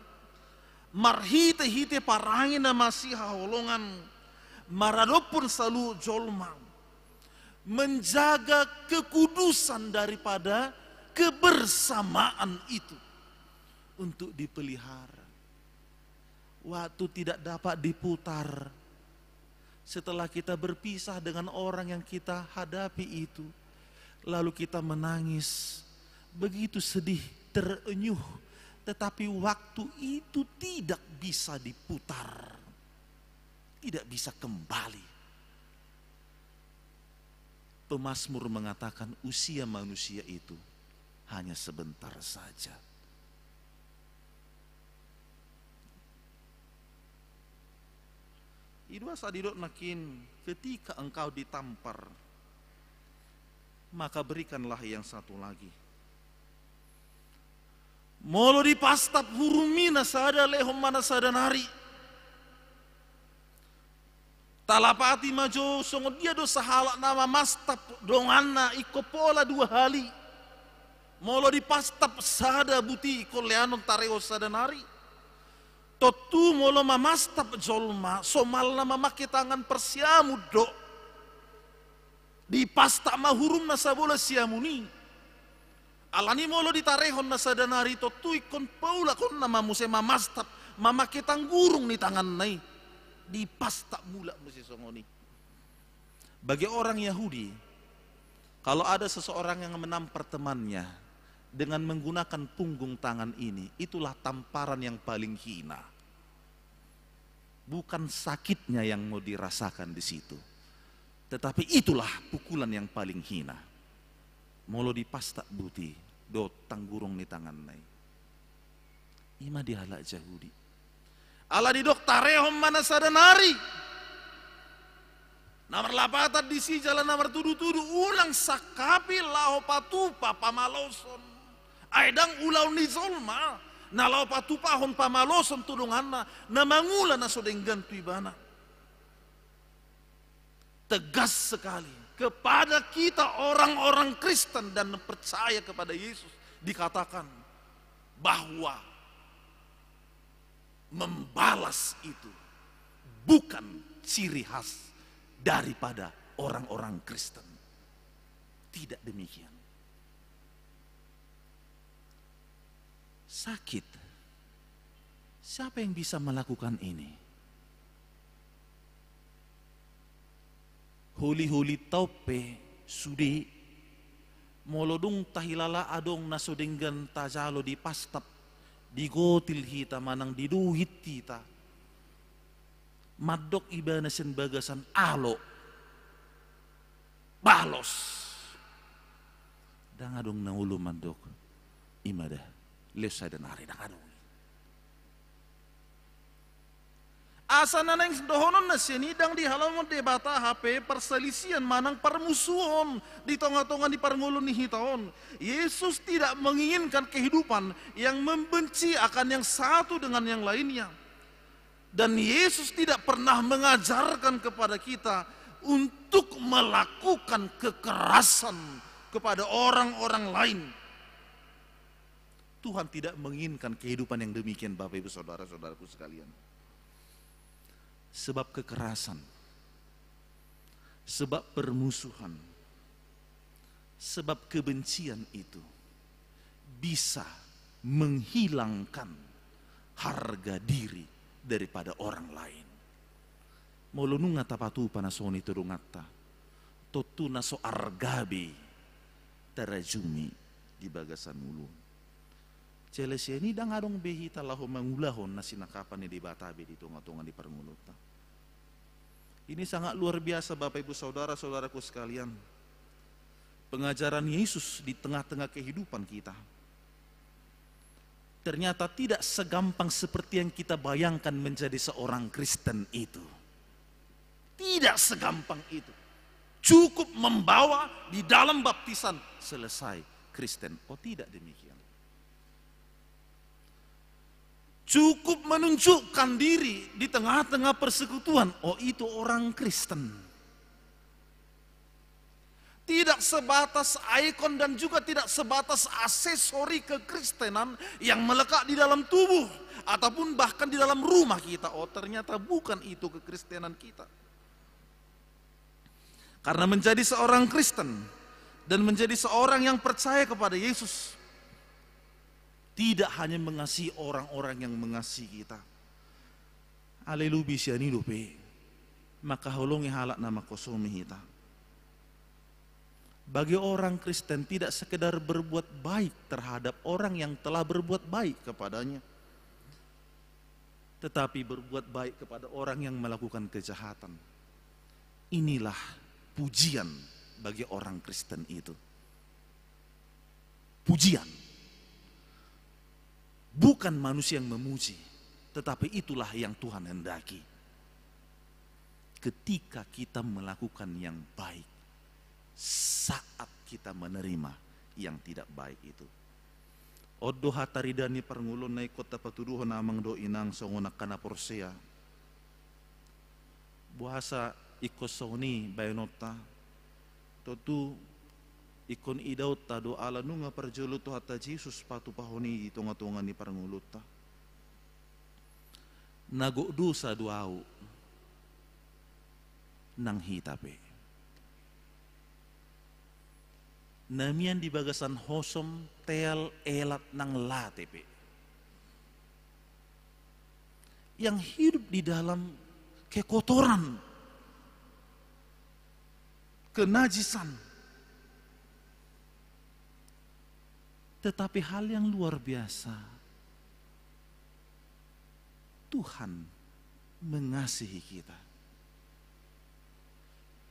marhite-hite parange na masihaholongan, maradophon saluhut jolma, menjaga kekudusan daripada kebersamaan itu untuk dipelihara. Waktu tidak dapat diputar. Setelah kita berpisah dengan orang yang kita hadapi itu, lalu kita menangis, begitu sedih, terenyuh, tetapi waktu itu tidak bisa diputar, tidak bisa kembali. Pemazmur mengatakan usia manusia itu hanya sebentar saja. I do asa didok nangkin, ketika engkau ditampar, maka berikanlah yang satu lagi. Molo dipastap hurummi na sada, lehon ma na sada nari. Talapati ma jo songon dia do sahalak na mamastap donganna ingkon pola dua hali. Molo dipastap sada buti ingkon leanon tarehon sada nari. Tontu molo mamastap jolma, somalna mamangke tangan parsiamun do. Dipastap ma hurumna sabola siamun i. Alani molo ditarehon na sada nari, tontu ingkon paulakhonna ma muse mamastap, mamangke tanggurung ni tanganna i. Dipastap mulak muse songon i. Bagi orang Yahudi, kalau ada seseorang yang menampar temannya dengan menggunakan punggung tangan ini, itulah tamparan yang paling hina. Bukan sakitnya yang mau dirasakan di situ, tetapi itulah pukulan yang paling hina. Molo dipastak buti dohot tanggurung ni tanganna i. Ima di halak Jahudi. Ala didok, tarehon ma na sada nari. Na marlapatan disi jala na martudutudu, unang sangkapi laho patupa pamaloson. Ai ndang ulaon ni jolma na laho patupahon pamaloson tu donganna, na mangula na so denggan tu ibana. Tegas sekali kepada kita orang-orang Kristen dan percaya kepada Yesus, dikatakan bahwa membalas itu bukan ciri khas daripada orang-orang Kristen. Tidak demikian. Sakit. Siapa yang bisa melakukan ini? Holi-holi taon pe sude, molo dung tahilala adong na so denggan tajalo, dipastak, digotil hita manang diduhit hita, mandok ibana sian bagasan, alo, balos. Ndang adong na olo mandok, ima da, lehon sada nari, ndang adong. Asa na naeng dohononna sian i, ndang dihalomohon Debata hape parsalisian manang parmusuon di tonga-tonga ni parngoluon ni hita on. Yesus tidak menginginkan kehidupan yang membenci akan yang satu dengan yang lainnya. Dan Yesus tidak pernah mengajarkan kepada kita untuk melakukan kekerasan kepada orang-orang lain. Tuhan tidak menginginkan kehidupan yang demikian, Bapak, Ibu, saudara-saudaraku sekalian. Sebab kekerasan, sebab permusuhan, sebab kebencian itu bisa menghilangkan harga diri daripada orang lain. Molo nunga tapatupa na songon i tu donganta, tontu na so arga be tarajumi di bagasan ngolu. Jala sian i ndang adong be hita laho mangulahon na sinangkapan ni Debata be di tonga-tonga ni parngoluonta. Ini sangat luar biasa, Bapak, Ibu, saudara-saudaraku sekalian. Pengajaran Yesus di tengah-tengah kehidupan kita ternyata tidak segampang seperti yang kita bayangkan menjadi seorang Kristen itu. Tidak segampang itu. Cukup membawa di dalam baptisan, selesai Kristen. Oh, tidak demikian. Cukup menunjukkan diri di tengah-tengah persekutuan, oh, itu orang Kristen. Tidak sebatas ikon dan juga tidak sebatas aksesori kekristenan yang melekat di dalam tubuh ataupun bahkan di dalam rumah kita. Oh, ternyata bukan itu kekristenan kita. Karena menjadi seorang Kristen dan menjadi seorang yang percaya kepada Yesus tidak hanya mengasihi orang-orang yang mengasihi kita. Alai lobi sian i dope mangkaholongi halak na mangkosomi hita. Bagi orang Kristen tidak sekedar berbuat baik terhadap orang yang telah berbuat baik kepadanya, tetapi berbuat baik kepada orang yang melakukan kejahatan. Inilah pujian bagi orang Kristen itu. Pujian. Bukan manusia yang memuji, tetapi itulah yang Tuhan hendaki. Ketika kita melakukan yang baik, saat kita menerima yang tidak baik itu. On do hata ridaan ni parngoluon na ingkon tapatuduhon, amang dohot inang, songon angka na porsea. Boasa ingkon songon i baenonta? Tontu ingkon idaonta do ala nunga parjolo Tuhanta Jesus patupahon i di tonga-tonga ni parngoluonta. Na gok dosa do ahu, nang hita pe. Na mian di bagasan hosom, teal, elat nang late pe. Yang hidup di dalam kekotoran. kenajisan. Tetapi hal yang luar biasa, Tuhan mengasihi kita.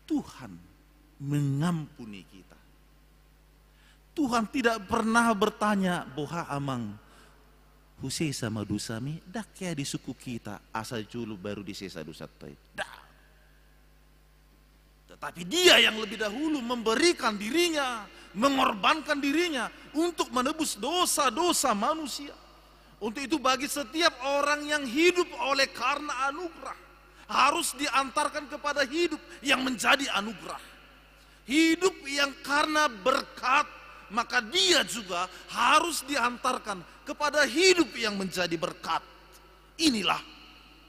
Tuhan mengampuni kita. Tuhan tidak pernah bertanya, "Boha amang, husesa ma dosami?" Ndang, ia disungkun hita asa jolo baru disesa dosanta i. Ndang. Tetapi Dia yang lebih dahulu memberikan dirinya, mengorbankan dirinya untuk menebus dosa-dosa manusia. Untuk itu, bagi setiap orang yang hidup oleh karena anugerah, harus diantarkan kepada hidup yang menjadi anugerah. Hidup yang karena berkat, maka dia juga harus diantarkan kepada hidup yang menjadi berkat. Inilah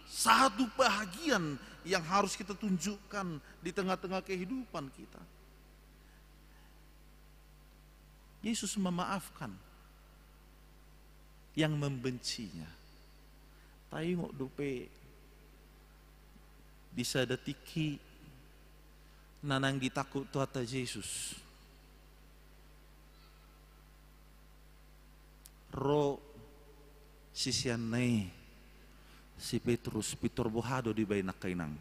satu bahagian yang harus kita tunjukkan di tengah-tengah kehidupan kita. Yesus memaafkan yang membencinya. Taingot dope di sada tingki na naeng ditangkup Tuhanta Jesus, ro siseanna i, si Petrus, pintor boha do dibaen angka inang?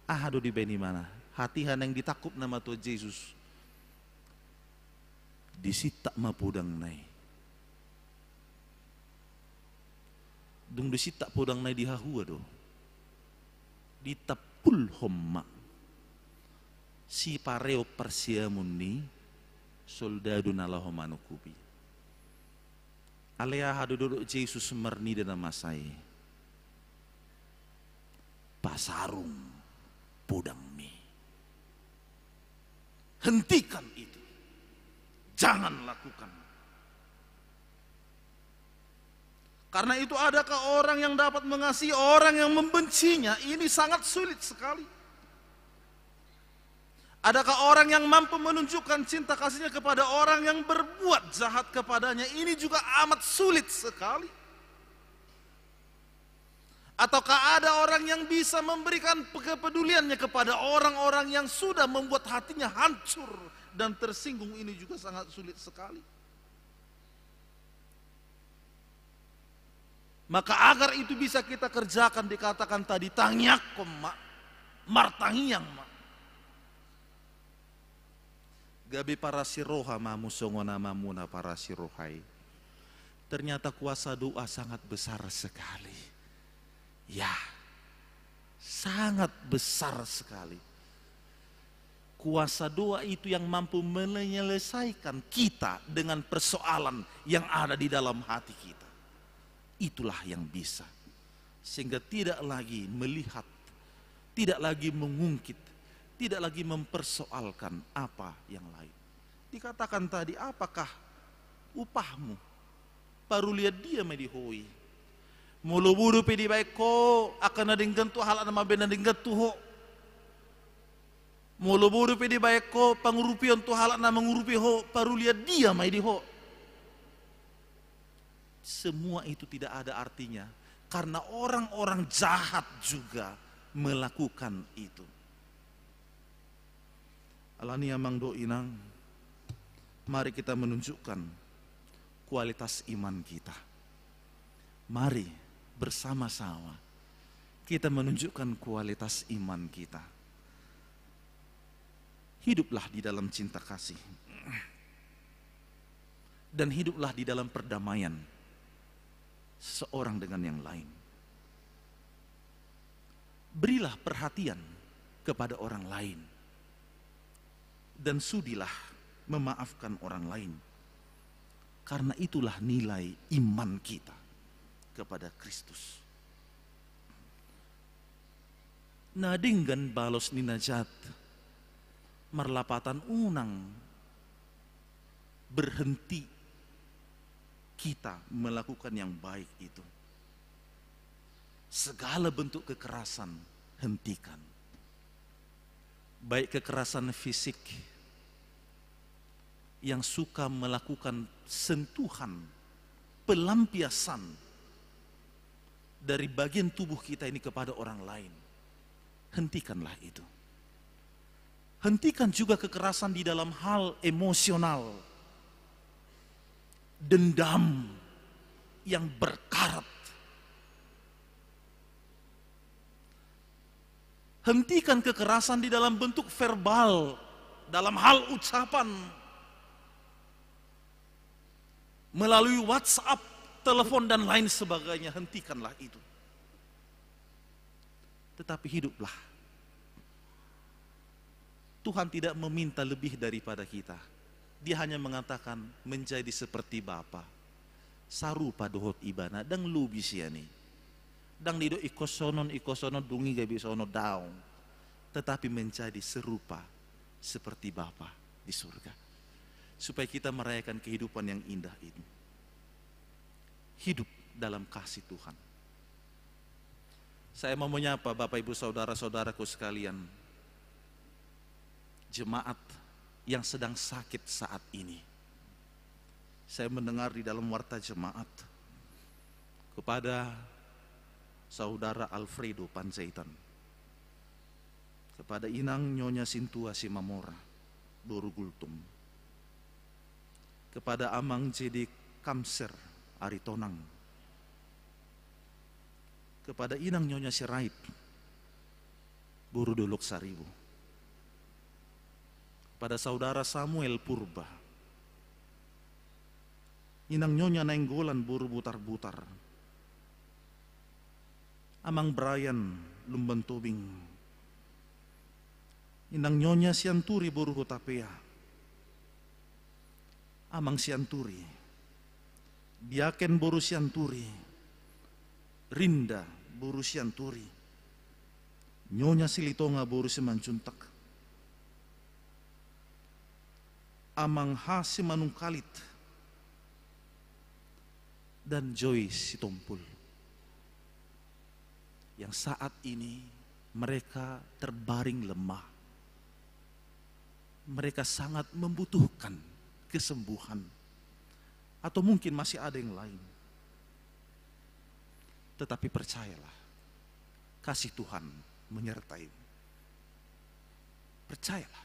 Aha do dibaen ibana? Hatiha naeng ditangkup nama Tuhan Jesus. Disintak ma podangna i. Dung disintak podangna i, di hahua do? Ditempulhon ma sipareon parsiamun ni soldadu na laho manungkupi. Alai aha do didok Jesus marnida na masa i? Pasarung podangmi. Hentikan itu. Jangan lakukan. Karena itu, adakah orang yang dapat mengasihi orang yang membencinya? Ini sangat sulit sekali. Adakah orang yang mampu menunjukkan cinta kasihnya kepada orang yang berbuat jahat kepadanya? Ini juga amat sulit sekali. Ataukah ada orang yang bisa memberikan kepeduliannya kepada orang-orang yang sudah membuat hatinya hancur dan tersinggung? Ini juga sangat sulit sekali. Maka agar itu bisa kita kerjakan, dikatakan tadi, tangiangkon ma, martangiang ma. Gabe parasi roha ma hamu songon amamuna parasi roha i. Ternyata kuasa doa sangat besar sekali. Ya, sangat besar sekali. Kuasa doa itu yang mampu menyelesaikan kita dengan persoalan yang ada di dalam hati kita. Itulah yang bisa. Sehingga tidak lagi melihat, tidak lagi mengungkit, tidak lagi mempersoalkan apa yang lain. Dikatakan tadi, apakah upahmu? Parulian dia ma i di ho i. Molo boru pe dibaen ho angka na denggan tu halak na mambaen na denggan tu ho. Molo boru pe dibaen ho pangurupion tu halak na mangurupi ho, parulian dia ma i di ho. Semua itu tidak ada artinya karena orang-orang jahat juga melakukan itu. Alani i, amang dohot inang, mari kita menunjukkan kualitas iman kita. Mari bersama-sama kita menunjukkan kualitas iman kita. Hiduplah di dalam cinta kasih. Dan hiduplah di dalam perdamaian seseorang dengan yang lain. Berilah perhatian kepada orang lain. Dan sudilah memaafkan orang lain. Karena itulah nilai iman kita kepada Kristus. Na denggan balos ni na jat. Marlapatan, unang berhenti kita melakukan yang baik itu. Segala bentuk kekerasan, hentikan. Baik kekerasan fisik, yang suka melakukan sentuhan, pelampiasan dari bagian tubuh kita ini kepada orang lain, hentikanlah itu. Hentikan juga kekerasan di dalam hal emosional, dendam yang berkarat. Hentikan kekerasan di dalam bentuk verbal, dalam hal ucapan, melalui WhatsApp, telepon, dan lain sebagainya. Hentikanlah itu. Tetapi hiduplah. Tuhan tidak meminta lebih daripada kita. Dia hanya mengatakan, "Menjadi seperti Bapa." Sarupa dohot Ibana, ndang lobi sian i. Ndang didok ingkon sonon, ingkon sonon, dung i gabe sonon, daong. Tetapi menjadi serupa seperti Bapa di surga. Supaya kita merayakan kehidupan yang indah ini. Hidup dalam kasih Tuhan. Saya mau menyapa Bapak, Ibu, saudara-saudaraku sekalian, jemaat yang sedang sakit saat ini. Saya mendengar di dalam warta jemaat kepada Saudara Alfredo Panjaitan, kepada Inang Nyonya Sintua Simamora, boru Gultom, kepada Amang J D Kamser Aritonang, kepada Inang Nyonya Sirait, boru Dolok Saribu, kepada Saudara Samuel Purba, Inang Nyonya Nainggolan, boru Butarbutar, Amang Brian Lumban Tobing, Inang Nyonya Sianturi, boru Hutapea, Amang Sianturi, Diaken, boru Sianturi, Rinda, boru Sianturi, Nyonya Silitonga, boru Simanjuntak, Amang H Simanungkalit, dan Joy Sitompul, yang saat ini mereka terbaring lemah. Mereka sangat membutuhkan kesembuhan. Atau mungkin masih ada yang lain. Tetapi percayalah, kasih Tuhan menyertaimu. Percayalah,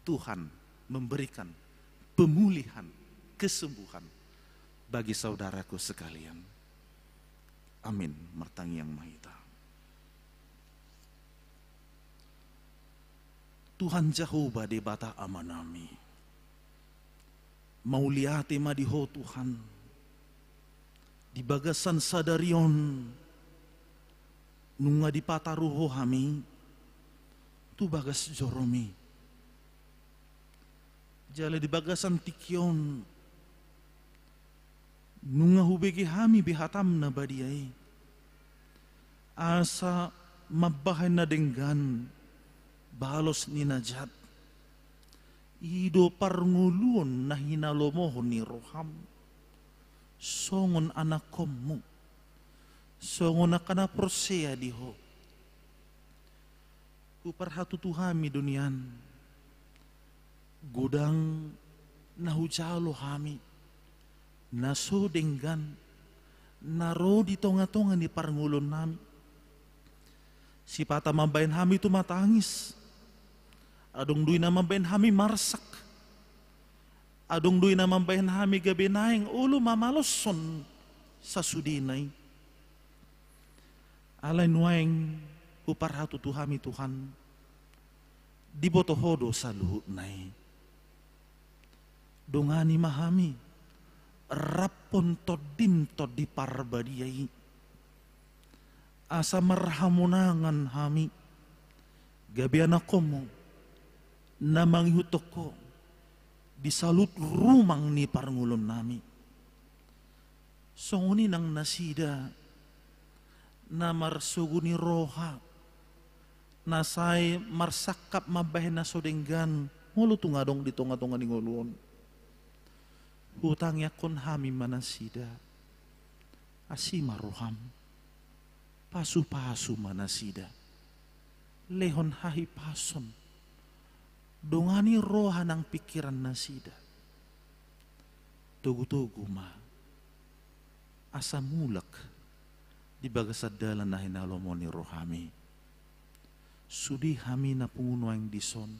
Tuhan memberikan pemulihan, kesembuhan bagi saudaraku sekalian. Amin. Martangiang ma hita. Tuhan Jahowa Debata Amanami, mauliate ma di Ho Tuhan, di bagasan sadari on nunga dipataru Ho hami tu bagas joroMi. Jala di bagasan tingki on nunga hubege hami be hataM na badia i, asa mambahen na denggan balos ni na jat. I do parngoluon na hinalomohon ni rohaM, songon anakkonMu, songon angka na porsea di Ho. Huparhatutu hami do nian godang na hujalo hami, na so denggan, na ro di tongatonga ni parngoluonnami. Sipata mambahen hami tumatangis, adong do i na mambahen hami marsak, adong do i na mambahen hami gabe naeng olo mamaloshon sasudena i. Alai nuaeng huparhatutu hami Tuhan, diboto Ho do saluhutna i. Dongani ma hami, raphon TondiM Tondi Parbadia i, asa marhamonangan hami gabe anakkonMu na mangihuthon Ho di saluhut rumang ni parngoluonnami. Songon i nang nasida na marsogo ni roha, na sai marsangkap mambahen na so denggan molo tung adong di tongatonga ni ngolu on. Hutangiangkon hami ma nasida. Asi ma rohaM. Pasupasu ma nasida. Lehon hahipason. Dongani roha nang pingkiran nasida. Togutogu ma asa mulak di bagasan dalan na hinalomohon ni rohaMi. Sude hami na pungu nuaeng dison,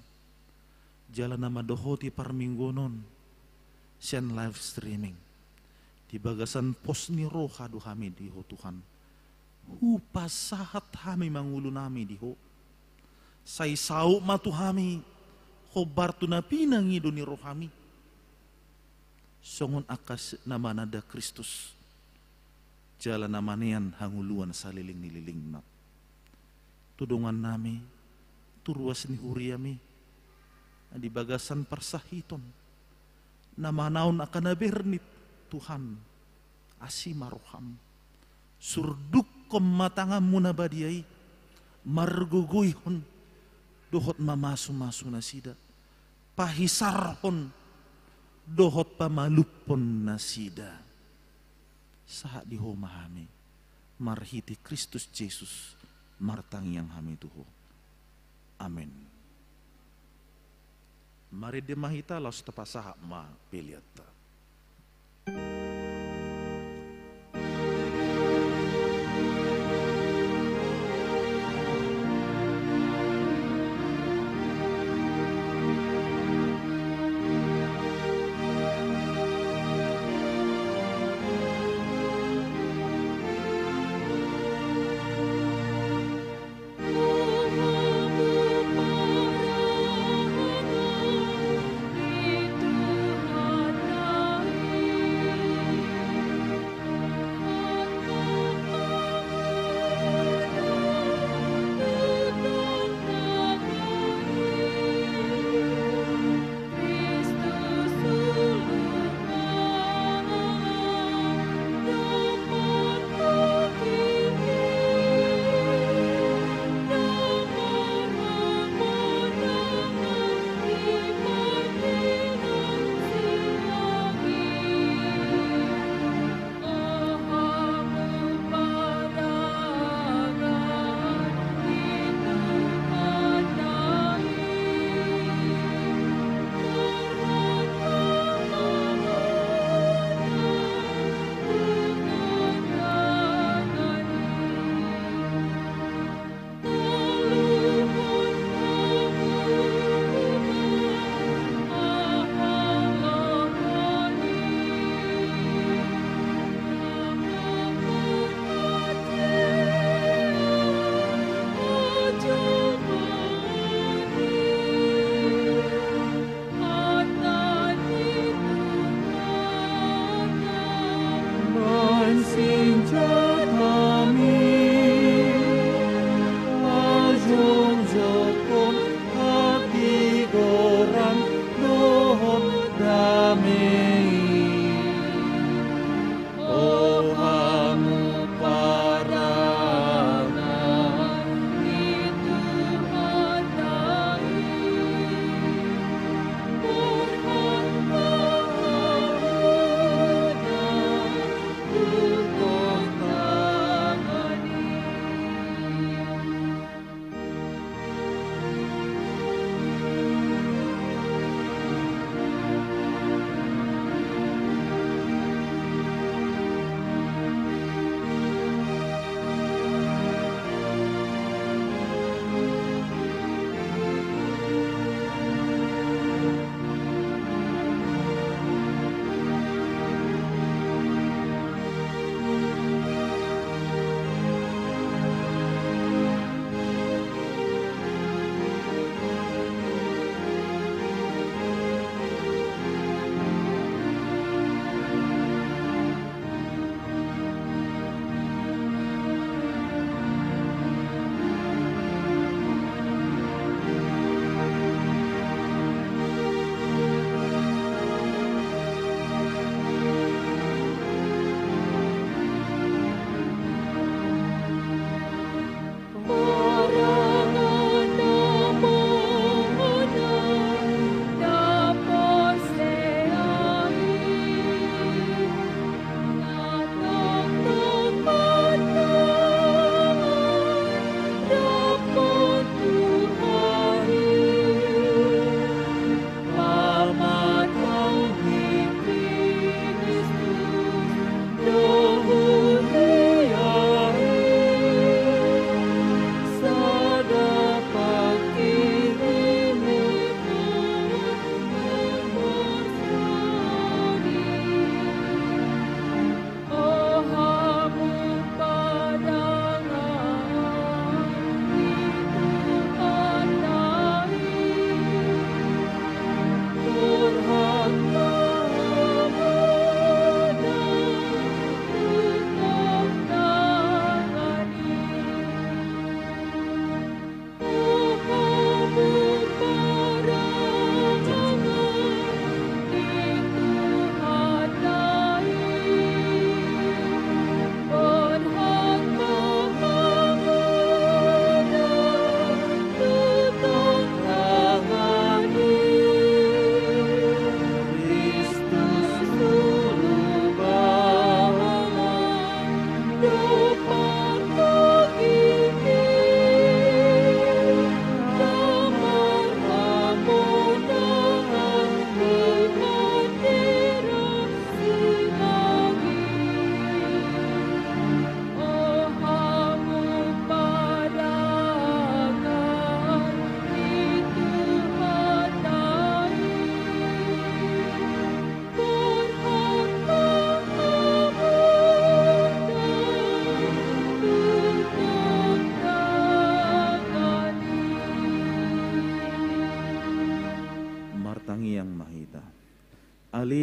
Jala na mandohoti parmingguon on sian live streaming. Di bagasan pos ni roha do hami di Ho Tuhan. Hupasahat hami mangulunami di Ho. Sai saut ma tu hami hombar tu na pinangido ni rohami. Songon angka s-, na mananda Kristus. Jala na manean hangoluan saleleng ni lelengna. Tu dongannami, tu ruas ni huriami, di bagasan parsahiton, na manaon angka na ber ni Tuhan, asi ma roham. Surdukkon ma tanganmu na badia i, margogoihon, dohot mamasumasu nasida, pahisarhon, dohot pamalumhon nasida. Sahat di Ho ma hami, marhite Kristus Jesus, martangiang hami tu Ho. Amen. Marende ma hita, laos tapasahat ma peleanta.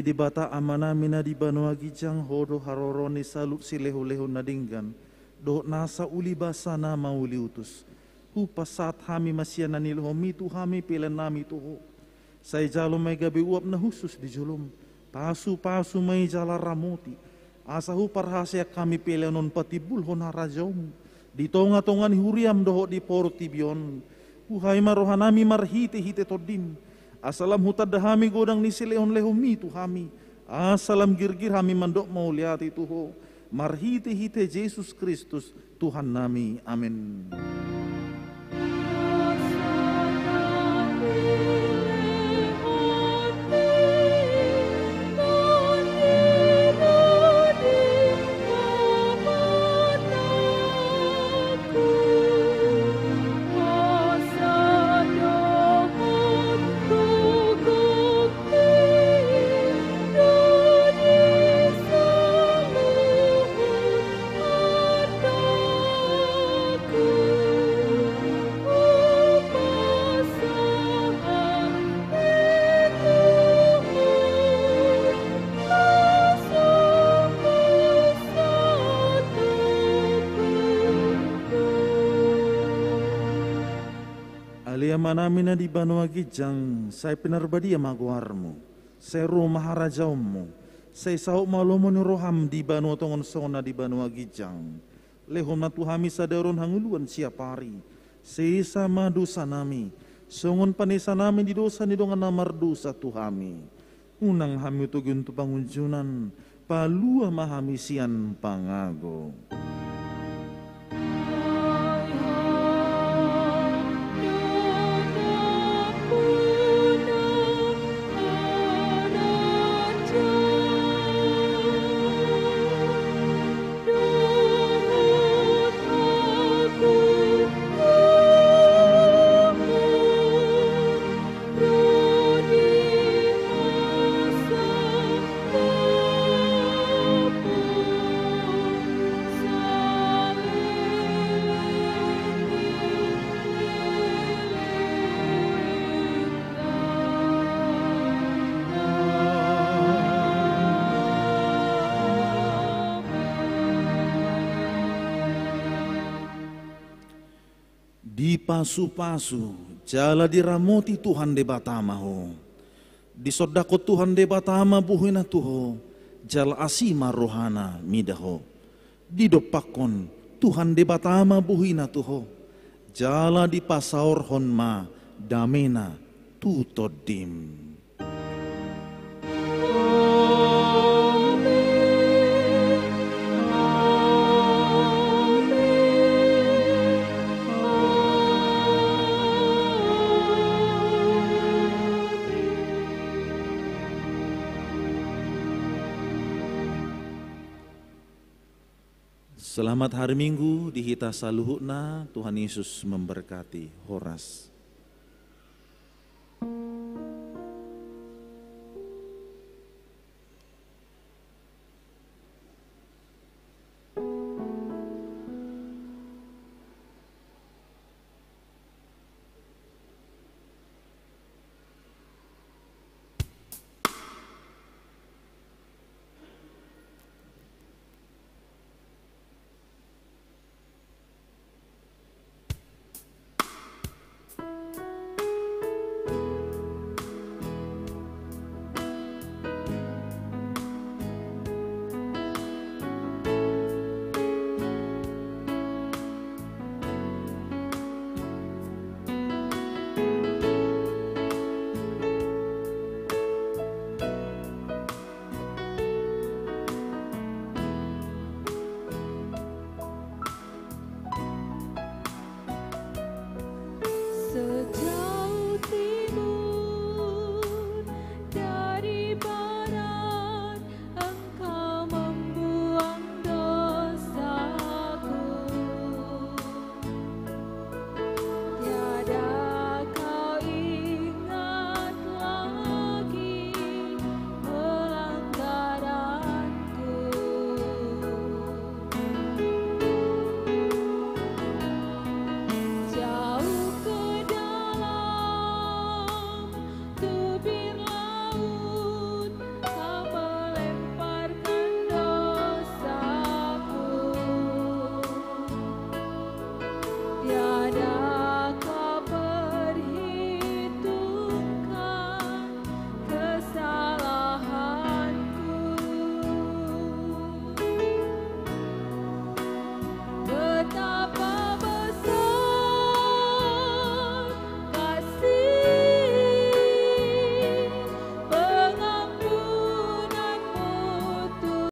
Debata Amanami na di banua ginjang, Ho do haroro ni saluhut silehonlehon na denggan dohot nasa uli basa na mauliutus. Hupasahat hami ma sian na nilehonMi tu hami peleannami tu Ho. Sai jalo ma i gabe uap na hushus di joloM. Pasupasu ma i jala ramoti, asa huparhaseang hami pelean on patimbulhon harajaonMu di tongatonga ni huriaM dohot di portibi on. Buhai ma rohanami marhitehite TondiM, asa lam hutanda hami godang ni silehonlehonMi tu hami, asa lam girgir hami mandok mauliate tu Ho, marhitehite Jesus Kristus Tuhannami. Amen. Ale Amanami na di banua ginjang, sai pinarbadia ma goarMu. Sai ro ma harajaonMu. Sai saut ma lomo ni rohaM di banua tonga on songon na di banua ginjang. Lehon ma tu hami sadari on hangoluan siapari. Sesa ma dosanami, songon panesanami di dosa ni dongan na mardosa tu hami. Unang hami utogion tu pangunjunan, palua ma hami sian pangago. Dipasupasu jala diramoti Tuhan Debata ma ho. Disondangkon Tuhan Debata ma bohina tu ho, jala asi ma rohana mida ho. Didompakkon Tuhan Debata ma bohina tu ho, jala dipasaorhon ma damena tu tondim. Selamat hari Minggu di hita saluhutna, Tuhan Yesus memberkati. Horas.